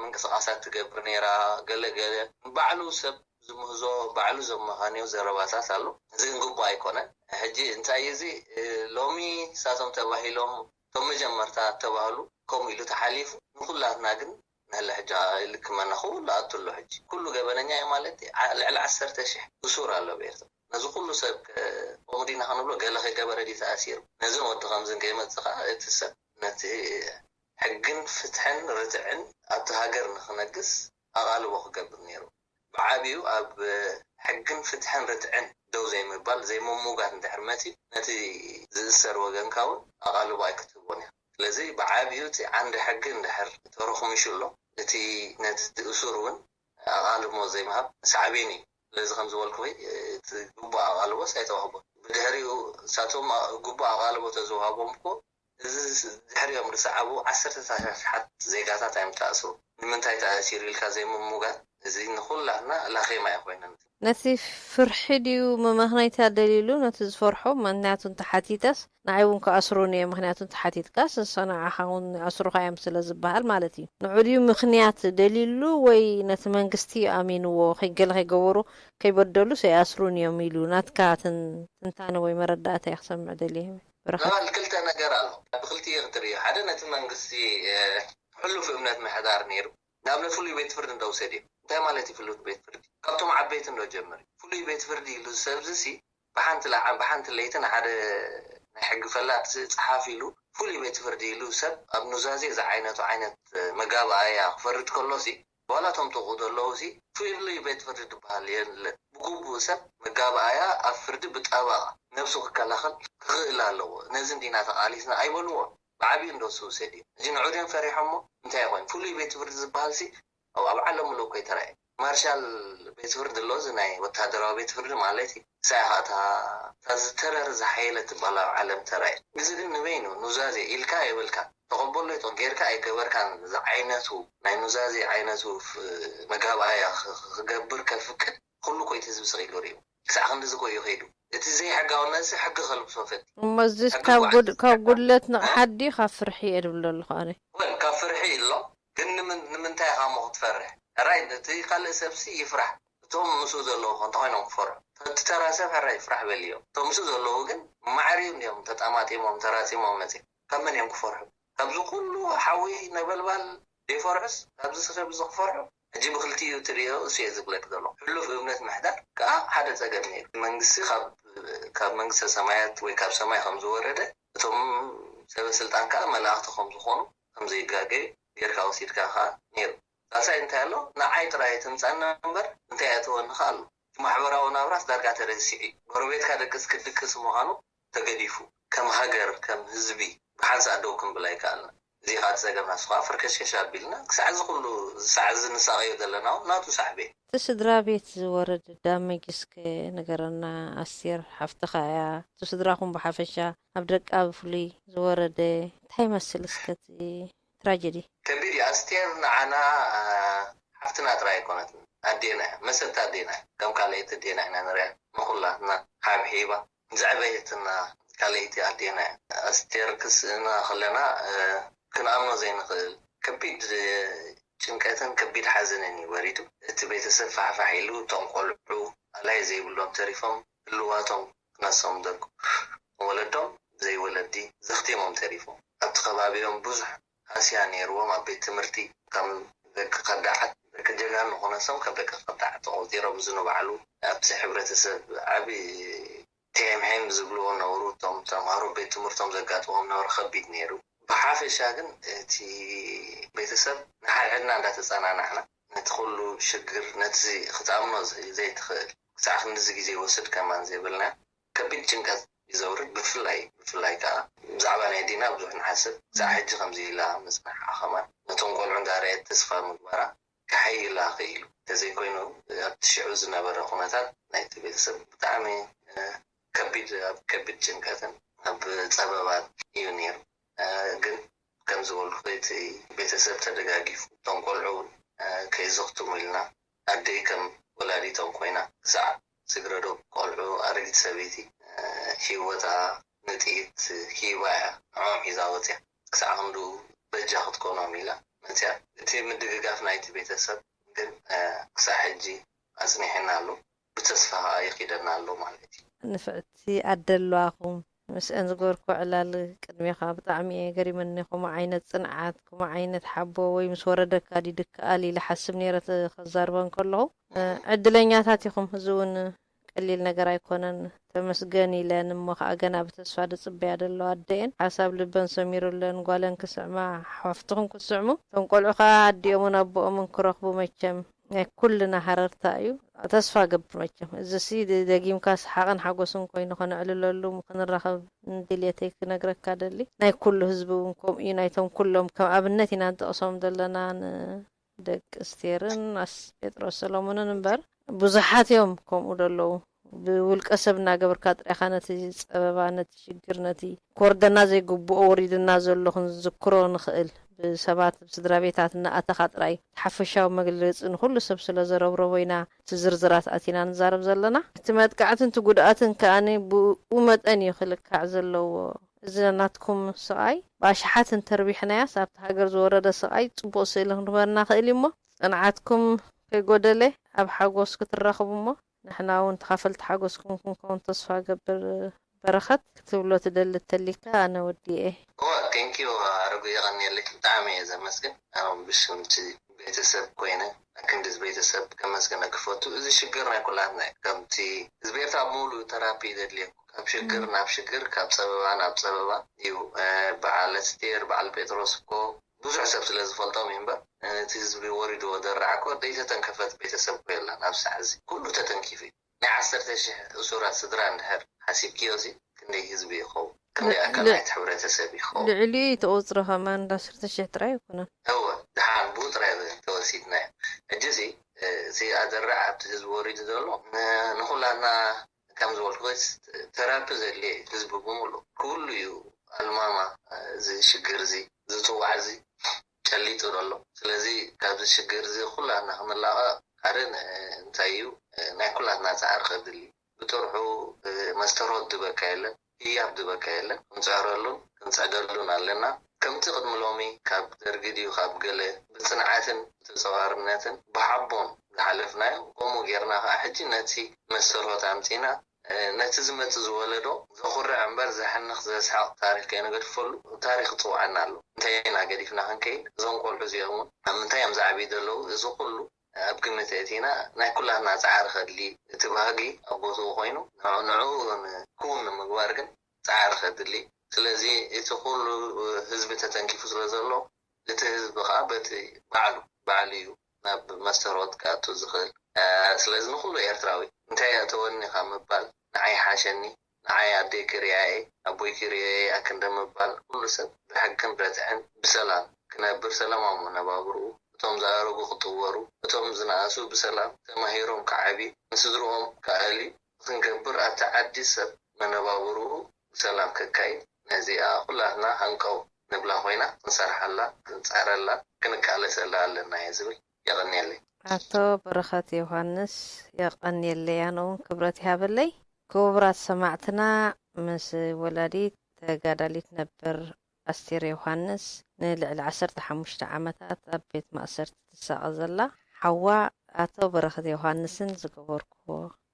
ምንቅስቓሳት ትገብር ነይራ፣ ገለ ገለ፣ ባዕሉ ሰብ ዝምህዞ፣ ባዕሉ ዘመኻንዮ ዘረባታት ኣሎ። እዚ ግን ግቡእ ኣይኮነን። ሕጂ እንታይ እዩ እዚ? እ፣ ሎሚ ንሳቶም ተባሂሎም፣ እቶም መጀመርታ እተባህሉ፣ ከምኡ ኢሉ ተሓሊፉ፣ ንኹላትና ግን ህለ ሕጂ ልክመና ኩሉ ኣቱ ኣሎ። ሕጂ ኩሉ ገበነኛ እዩ ማለት እዩ። ዓ- ልዕሊ ዓሰርተ ሺሕ እሱር ኣሎ ኣብ ኤርትራ። ነዚ ኩሉ ሰብ ከ- ከምኡ ዲና ክንብሎ፣ ገለ ከይገበረ ድዩ ተኣሲሩ? ነዝን ወዲ ከምዝን ከይመጽእ ከኣ እቲ ሰብ ነቲ ሕግን ፍትሕን ርትዕን ኣብቲ ሃገር ንክነግስ ኣቓልቦ ክገብር ነይሩ። ብዓብዩ ኣብ ሕግን ፍትሕን ርትዕን ደው ዘይምባል፣ ዘይምሙጋት እንድሕር መጺኡ፣ ነቲ ዝእሰር ወገንካ እውን ኣቓልቦ ኣይክትህቦን ኢኻ። ስለዚ ብዓብዩ እቲ ዓንዲ ሕጊ እንድሕር ተረኹሚሹ ኣሎ፣ እቲ ነቲ እሱር እውን ኣቓልቦ ዘይምሃብ ሳዕቤን እዩ። ስለዚ ከም ዝበልኩ እቲ ግቡእ ኣቓልቦስ ኣይተዋህቦን። ብድሕሪኡ ንሳቶም ግቡእ ኣቓልቦ ተዝወሃቦም እኮ እዚ ድሕሪኦም ዝሰዓቡ ዓሰርተታት ኣሽሓት ዜጋታት ኣይምተኣስሩ። ንምንታይ ተኣሲሩ ኢልካ ዘይምሙጋት፣ እዚ ንኹላትና ላኼማ እዩ ኮይነን። ነቲ ፍርሒ ድዩ መመኽነይታ ደሊሉ ነቲ ዝፈርሖ? ምኽንያቱ እንተሓቲተስ ንዓይ እውን ክኣስሩኒ እዮም። ምኽንያቱ እንተሓቲትካስ ንሶ ንዓኻ እውን ይኣስሩኻ እዮም ስለ ዝበሃል ማለት እዩ። ንዑ ድዩ ምኽንያት ደሊሉ ወይ ነቲ መንግስቲ ኣሚንዎ ከይገለ ከይገበሩ ከይበደሉስ ኣይኣስሩን እዮም ኢሉ ናትካ ትን- ትንታነ ወይ መረዳእታ እየ ክሰምዕ ደልየ። በረኸት። ክልተ ነገር ኣሎ። ብክልቲኡ ክትርእዮ፣ ሓደ ነቲ መንግስቲ ሕሉፍ እምነት ምሕዳር ነይሩ። ናብ ፍሉይ ቤት ፍርዲ እንደውሰድ እዩ። እንታይ ማለት እዩ ፍሉይ ቤት ፍርዲ? ካብቶም ዓበይቲ እንዶ ጀምር እዩ። ፍሉይ ቤት ፍርዲ ኢሉ ሰብ ዝሲ ብሓንቲ ለዓ ብሓንቲ ለይቲ ንሓደ ናይ ሕጊ ፈላጥ ጸሓፊ ኢሉ ፍሉይ ቤት ፍርዲ ኢሉ ሰብ ኣብ ኑዛዜ ዝዓይነቱ ዓይነት መጋባእያ ክፈርድ ከሎ ሲ ዋላ ቶም ጥቑ ዘለዉ ሲ ፍሉይ ቤት ፍርዲ ዝበሃል የለን። ብግቡእ ሰብ መጋባእያ ኣብ ፍርዲ ብጠበቓ ነብሱ ክከላኸል ክኽእል ኣለዎ። ነዚ እንዲና ተቓሊስና ኣይበልዎ። ብዓብዩ እንዶ ዝውሰድ እዩ። እዚ ንዑ ድዮም ፈሪሖሞ? እንታይ ይኾን? ፍሉይ ቤት ፍርዲ ዝበሃል ሲ ኣብ ኣብ ዓለም ሙሉእ እኮ ይተራእየ። ማርሻል ቤት ፍርዲ ኣሎ፣ እዚ ናይ ወታደራዊ ቤት ፍርዲ ማለት እዩ። ንሳ እያ እታ እታ ዝተረር ዝሓየለት ትበሃል ኣብ ዓለም ተራእየ። እዚ ግን ንበይኑ ኑዛዜ ኢልካ የብልካ ተቐበሎ ይቶ ጌርካ ኣይገበርካን ዝዓይነቱ ናይ ኑዛዜ ዓይነቱ መጋባእያ ክገብር ከፍቅድ ኩሉ እኮ እቲ ህዝቢ ስቕ ኢሉ ሪኡ። ክሳዕ ክንድዚ እኮ እዩ ከይዱ። እቲ ዘይሕጋውነት እዚ ሕጊ ከልብሶ ፈት እሞ እዚስ ካብ ጉድ- ካብ ጉድለት ንቕሓት ድዩ ካብ ፍርሒ እየ ድብሎ ኣለኹ ኣነ። ወል ካብ ፍርሒ ኣሎ። ግን ንምን- ንምንታይ ኢኻ እሞ ክትፈርሕ? ሕራይ እቲ ካልእ ሰብሲ ይፍራሕ። እቶም ምስኡ ዘለዉ ከ እንታይ ኮይኖም ክፈርሑ? እቲ ተራ ሰብ ሕራይ ይፍራሕ በልዮ። እቶም ምስኡ ዘለዉ ግን ማዕርዩ እንዲዮም ተጣማጢሞም ተራጺሞም መጺኦም። ካብ መን እዮም ክፈርሑ? ካብዚ ኩሉ ሓዊ ነበልባል ዘይፈርሑስ ካብዚ ሰብ እዚ ክፈርሑ? ሕጂ ብክልቲኡ ትርእዮ እሱ እየ ዝብለክ ዘሎ። ሕሉፍ እምነት ምሕዳር ከዓ ሓደ ጸገም ነይሩ። መንግስቲ ካብ ካብ መንግስተ ሰማያት ወይ ካብ ሰማይ ከም ዝወረደ እቶም ሰበ ስልጣን ከዓ መላእኽቲ ከም ዝኾኑ ከም ዘይጋገ ጌርካ ወሲድካ ከዓ ነይሩ። ሳልሳይ እንታይ ኣሎ? ንዓይ ጥራይ ትምጻና እምበር እንታይ እያ ትወኒ ከዓ ኣሎ። እቲ ማሕበራዊ ናብራስ ዳርጋ ተረሲዑ እዩ። ጎረቤትካ ደቅስ ክድቅስ ምዃኑ ተገዲፉ ከም ሃገር ከም ህዝቢ ብሓንሳእ ደው ክንብል ኣይከኣልና። እዚ ከዓ እቲ ጸገምና ንሱ ከዓ ፈርከሽከሽ ኣቢልና ክሳዕ እዚ ኩሉ ሳዕ እዚ ንሳቐዮ ዘለና እውን ናቱ ሳዕቤን። እቲ ስድራ ቤት ዝወረደ ዳመጅ እስከ ንገረና ኣስቴር ሓፍትኻ እያ። እቲ ስድራኹም ብሓፈሻ ኣብ ደቃ ብፍሉይ ዝወረደ እንታይ ይመስል እስከ እቲ ትራጀዲ? ከቢድ እዩ ኣስቴር ንዓና ሓፍትና ጥራይ ኣይኮነትን ኣዴና እያ መሰልቲ ኣዴና እያ ከም ካልኣይቲ ኣዴና ኢና ንሪኣ ንኹላትና ሓብሒባ ዘዕበየትና ካልኣይቲ ኣዴና እያ ኣስቴር ክስእና ከለና ክንኣምኖ ዘይንኽእል ከቢድ ጭንቀትን ከቢድ ሓዘንን እዩ ወሪዱ እቲ ቤተሰብ ፋሕፋሕ ኢሉ እቶም ቆልዑ ኣላይ ዘይብሎም ተሪፎም ህልዋቶም ክነሶም ደቁ ወለዶም ዘይወለዲ ዘኽቲሞም ተሪፎም ኣብቲ ከባቢኦም ብዙሕ ሃስያ ነይርዎም ኣብ ቤት ትምህርቲ ከም ደቂ ከዳዓት ደቂ ጀጋኑ ክነሶም ከም ደቂ ከዳዓት ተቆፂሮም እዚ ንባዕሉ ኣብቲ ሕብረተሰብ ዓብዪ ቴምሄም ዝብልዎ ነብሩ እቶም ተምሃሮ ቤት ትምህርቶም ዘጋጥሞም ነብሪ ከቢድ ነይሩ። ብሓፈሻ ግን እቲ ቤተሰብ ንሓድሕድና እንዳተፀናናዕና ነቲ ኩሉ ሽግር ነቲ ክትኣምኖ ዘይትኽእል ክሳዕ ክንድዚ ግዜ ይወስድ ከማን ዘይብልና ከቢድ ጭንቀት እዩ ዘውርድ። ብፍላይ ብፍላይ ከዓ ብዛዕባ ናይ ዲና ብዙሕ ንሓስብ ክሳዕ ሕጂ ከምዚ ኢላ ምፅናሓ ከማን ነቶም ቆልዑ እንዳረአየት ተስፋ ምግባራ ከሐይላ ክኢሉ። እንተዘይኮይኑ ኣብቲ ሽዑ ዝነበረ ኩነታት ናይቲ ቤተሰብ ብጣዕሚ ከቢድ ኣብ ከቢድ ጭንቀትን ኣብ ፀበባን እዩ ነይሩ። ግን ከም ዝበልኩ እቲ ቤተሰብ ተደጋጊፉ እቶም ቆልዑ እውን ከይዘኽትሙ ኢልና ኣደይ ከም ወላዲቶም ኮይና ክሳዕ ስግረዶ ቆልዑ ኣረጊት ሰበይቲ ሂወታ ንጥይት ሂባ እያ ንዕኦም ሒዛ ወፅያ። ክሳዕ ክንዱ በጃ ክትኮኖም ኢላ መፅያ። እቲ ምድግጋፍ ናይቲ ቤተሰብ ግን ክሳዕ ሕጂ ኣፅኒሕና ኣሎ። ብተስፋ ከዓ ይኺደና ኣሎ ማለት እዩ። ንፍዕቲ ኣደ ኣለዋኹም ምስአን ዝገበርኩ ዕላል ቅድሜኻ ብጣዕሚ እየ ገሪመኒ። ከምኡ ዓይነት ጽንዓት፣ ከምኡ ዓይነት ሓቦ ወይ ምስ ወረደካ ድዩ ድከኣል ኢለ ሓስብ ነይረ ተ-፣ ከዛርበን ከለኹ። እ፣ ዕድለኛታት ኢኹም። እዚ እውን ቀሊል ነገር ኣይኮነን። ተመስገን ኢለን እሞ ኸዓ ገና ብተስፋ ድጽበያ ደለዋ ኣደየን ሓሳብ ልበን ሰሚሩለን ጓለን ክስዕማ ሓፍትኹም ክስዕሙ። እቶም ቆልዑ ኸዓ ኣዲኦምን ኣቦኦምን ክረኽቡ መቸም ናይ ኩልና ሃረርታ እዩ። ተስፋ ገብር መቸም። እዚ ሲ ደ-፣ ደጊምካ ሰሓቕን ሓጎስን ኮይኑ ከነዕልለሉ ክንራኸብ ንድልየተይ ክነግረካ ደሊ። ናይ ኩሉ ህዝቢ እውን ከምኡ እዩ። ናይቶም ኩሎም ከም ኣብነት ኢና ንጠቕሶም ዘለና ን-፣ ደቂ እስቴርን ኣስ-፣ ጴጥሮስ ሰሎሞንን እምበር ብዙሓት እዮም ከምኡ ደለዉ። ብውልቀ ሰብ እናገበርካ ጥራይኻ ነቲ ጸበባ፣ ነቲ ሽግር፣ ነቲ ክወርደና ዘይግብኦ ወሪድና ዘሎ ክንዝክሮ ንኽእል። ብሰባት፣ ብስድራ ቤታት እናኣተኻ ጥራይ ሓፈሻዊ መግለጺ ንኹሉ ሰብ ስለ ዘረብረቦ ኢና እቲ ዝርዝራት ኣቲና ንዛረብ ዘለና። እቲ መጥቃዕትን እቲ ጉድኣትን ከኣ ብኡ መጠን እዩ ክልካዕ ዘለዎ። እዚ ናትኩም ስቓይ ብኣሽሓት እንተርቢሕናያስ ኣብቲ ሃገር ዝወረደ ስቓይ ጽቡቕ ስእሊ ክንበና ክእል እዩ እሞ ጽንዓትኩም ከይጎደለ ኣብ ሓጎስ ክትራኸቡ እሞ ንሕና እውን ተኻፈልቲ ሓጎስኩም ክንከውን ተስፋ ገብር። በረኸት ክትብሎ ትደሊ እተሊካ ኣነ ወዲኤ። እዋ፣ ቴንኪዩ ኣረጉ፣ የቐንየለይ። ብጣዕሚ እየ ዘመስግን። ኣነ እውን ብሽም እቲ ቤተሰብ ኮይነ ኣክንዲ እዚ ቤተሰብ ከመስግነክ እፈቱ። እዚ ሽግር ናይ ኩላትና እዩ። ከምቲ ህዝቢ ኤርትራ ብምሉኡ ተራፒ እዩ ዘድልየኩም። ካብ ሽግር ናብ ሽግር፣ ካብ ጸበባ ናብ ጸበባ እዩ። እ፣ በዓል ኣስቴር፣ በዓል ጴጥሮስ እኮ ብዙሕ ሰብ ስለ ዝፈልጦም እዩ እምበር፣ እቲ ህዝቢ ወሪድዎ ደራዕ እኮ ደይተተንከፈት ቤተሰብ እኮ የላን ኣብ ሰዓት እዚ። ኩሉ ተተንኪፉ እዩ። ናይ ዓሰርተ ሽሕ እሱራት ስድራ እንድሕር ሓሲብክዮ ሲ ክንደይ ህዝቢ ይኸውን? ክንደይ ኣካል ናይቲ ሕብረተሰብ ይኸውን? ልዕሊኡ እዩ እቲ ቁጽሪ ከማን እንዳ ዓሰርተ ሽሕ ጥራይ ኣይኮነን። እወ፣ ደሓን ብኡ ጥራይ ተወሲድናዮ። ሕጂ ሲ፣ እ፣ እቲ ኣደራዕ ኣብቲ ህዝቢ ወሪዱ ዘሎ ን-፣ ንኹላትና ከም ዝበልኩ ተራፒ ዘድልየ ህዝቢ ብምሉእ ኩሉ እዩ ኣልማማ እዚ ሽግር እዚ ዝጽዋዕ እዚ ጨሊጡ ዘሎ። ስለዚ ካብዚ ሽግር እዚ ኩላትና ክንላቐቕ ሓደ ን-፣ እንታይ እዩ ናይ ኩላትና ጻዕሪ ከድሊ። ብጥርሑ መስተርሆት ዝበካ የለን፣ ህያብ ዝበካ የለን። ክንጽዕረሉን ክንጽዕደሉን ኣለና። ከምቲ ቅድሚ ሎሚ ካብ ደርጊ ድዩ ካብ ገለ ብጽንዓትን ብተጸዋርነትን ብሓቦን ዝሓለፍናዮ፣ ከምኡ ጌርና ከኣ ሕጂ ነቲ መስተርሆት ኣምጺና ነቲ ዝመጽእ ዝወለዶ ዘኹርዕ እምበር ዘሕንኽ ዘስሕቕ ታሪኽ ከይንገድፈሉ ታሪኽ ይጽውዓና ኣሎ። እንታይ ኢና ገዲፍና ክንከይድ? እዞም ቆልዑ እዚኦም እውን ኣብ ምንታይ እዮም ዝዓብዩ ዘለዉ? እዚ ኩሉ ኣብ ግምት ኣእቲና ናይ ኩላትና ጻዕሪ ከድሊ፣ እቲ ባህጊ ኣብ ቦትኡ ኮይኑ ንዑ ንዑ ክውን ንምግባር ግን ጻዕሪ ከድሊ። ስለዚ እቲ ኩሉ ህዝቢ ተተንኪፉ ስለ ዘሎ እቲ ህዝቢ ከኣ በቲ ባዕሉ ባዕሉ እዩ ናብ መስተርሆት ክኣቱ ዝኽእል። ስለዚ ንኹሉ ኤርትራዊ እንታይ እያ ተወኒኻ ምባል፣ ንዓይ ሓሸኒ፣ ንዓይ ኣደይ ክርእያ እየ፣ ኣቦይ ክርእዮ እየ ኣክንደ ምባል፣ ኩሉ ሰብ ብሕግን ርትዕን ብሰላም ክነብር፣ ሰላማዊ መነባብርኡ፣ እቶም ዝኣረጉ ክጥወሩ፣ እቶም ዝነኣሱ ብሰላም ተማሂሮም ክዓብዩ፣ ንስድርኦም ክኣልዩ ክንገብር ኣብቲ ዓዲ ሰብ መነባብርኡ ብሰላም ከካይድ ነዚኣ ኩላትና ሃንቀው ንብላ ኮይና ክንሰርሓላ ክንጻረላ ክንቃለሰላ ኣለና እየ ዝብል። የቐንየለይ። ኣቶ በረኸት ዮሃንስ የቐንየለይ ኣነ እውን ክብረት ይሃበለይ። ክቡራት ሰማዕትና ምስ ወላዲት ተጋዳሊት ነበር ኣስቴር ዮሃንስ ንልዕሊ ዓሰርተ ሓሙሽተ ዓመታት ኣብ ቤት ማእሰርቲ ትሳቐ ዘላ ሓዋ ኣቶ በረኸት ዮሃንስን ዝገበርክዎ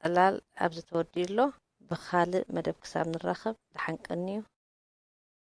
ዕላል ኣብዚ ተወዲኡ ኣሎ። ብኻልእ መደብ ክሳብ ንራኸብ ደሓን ቀንዩ።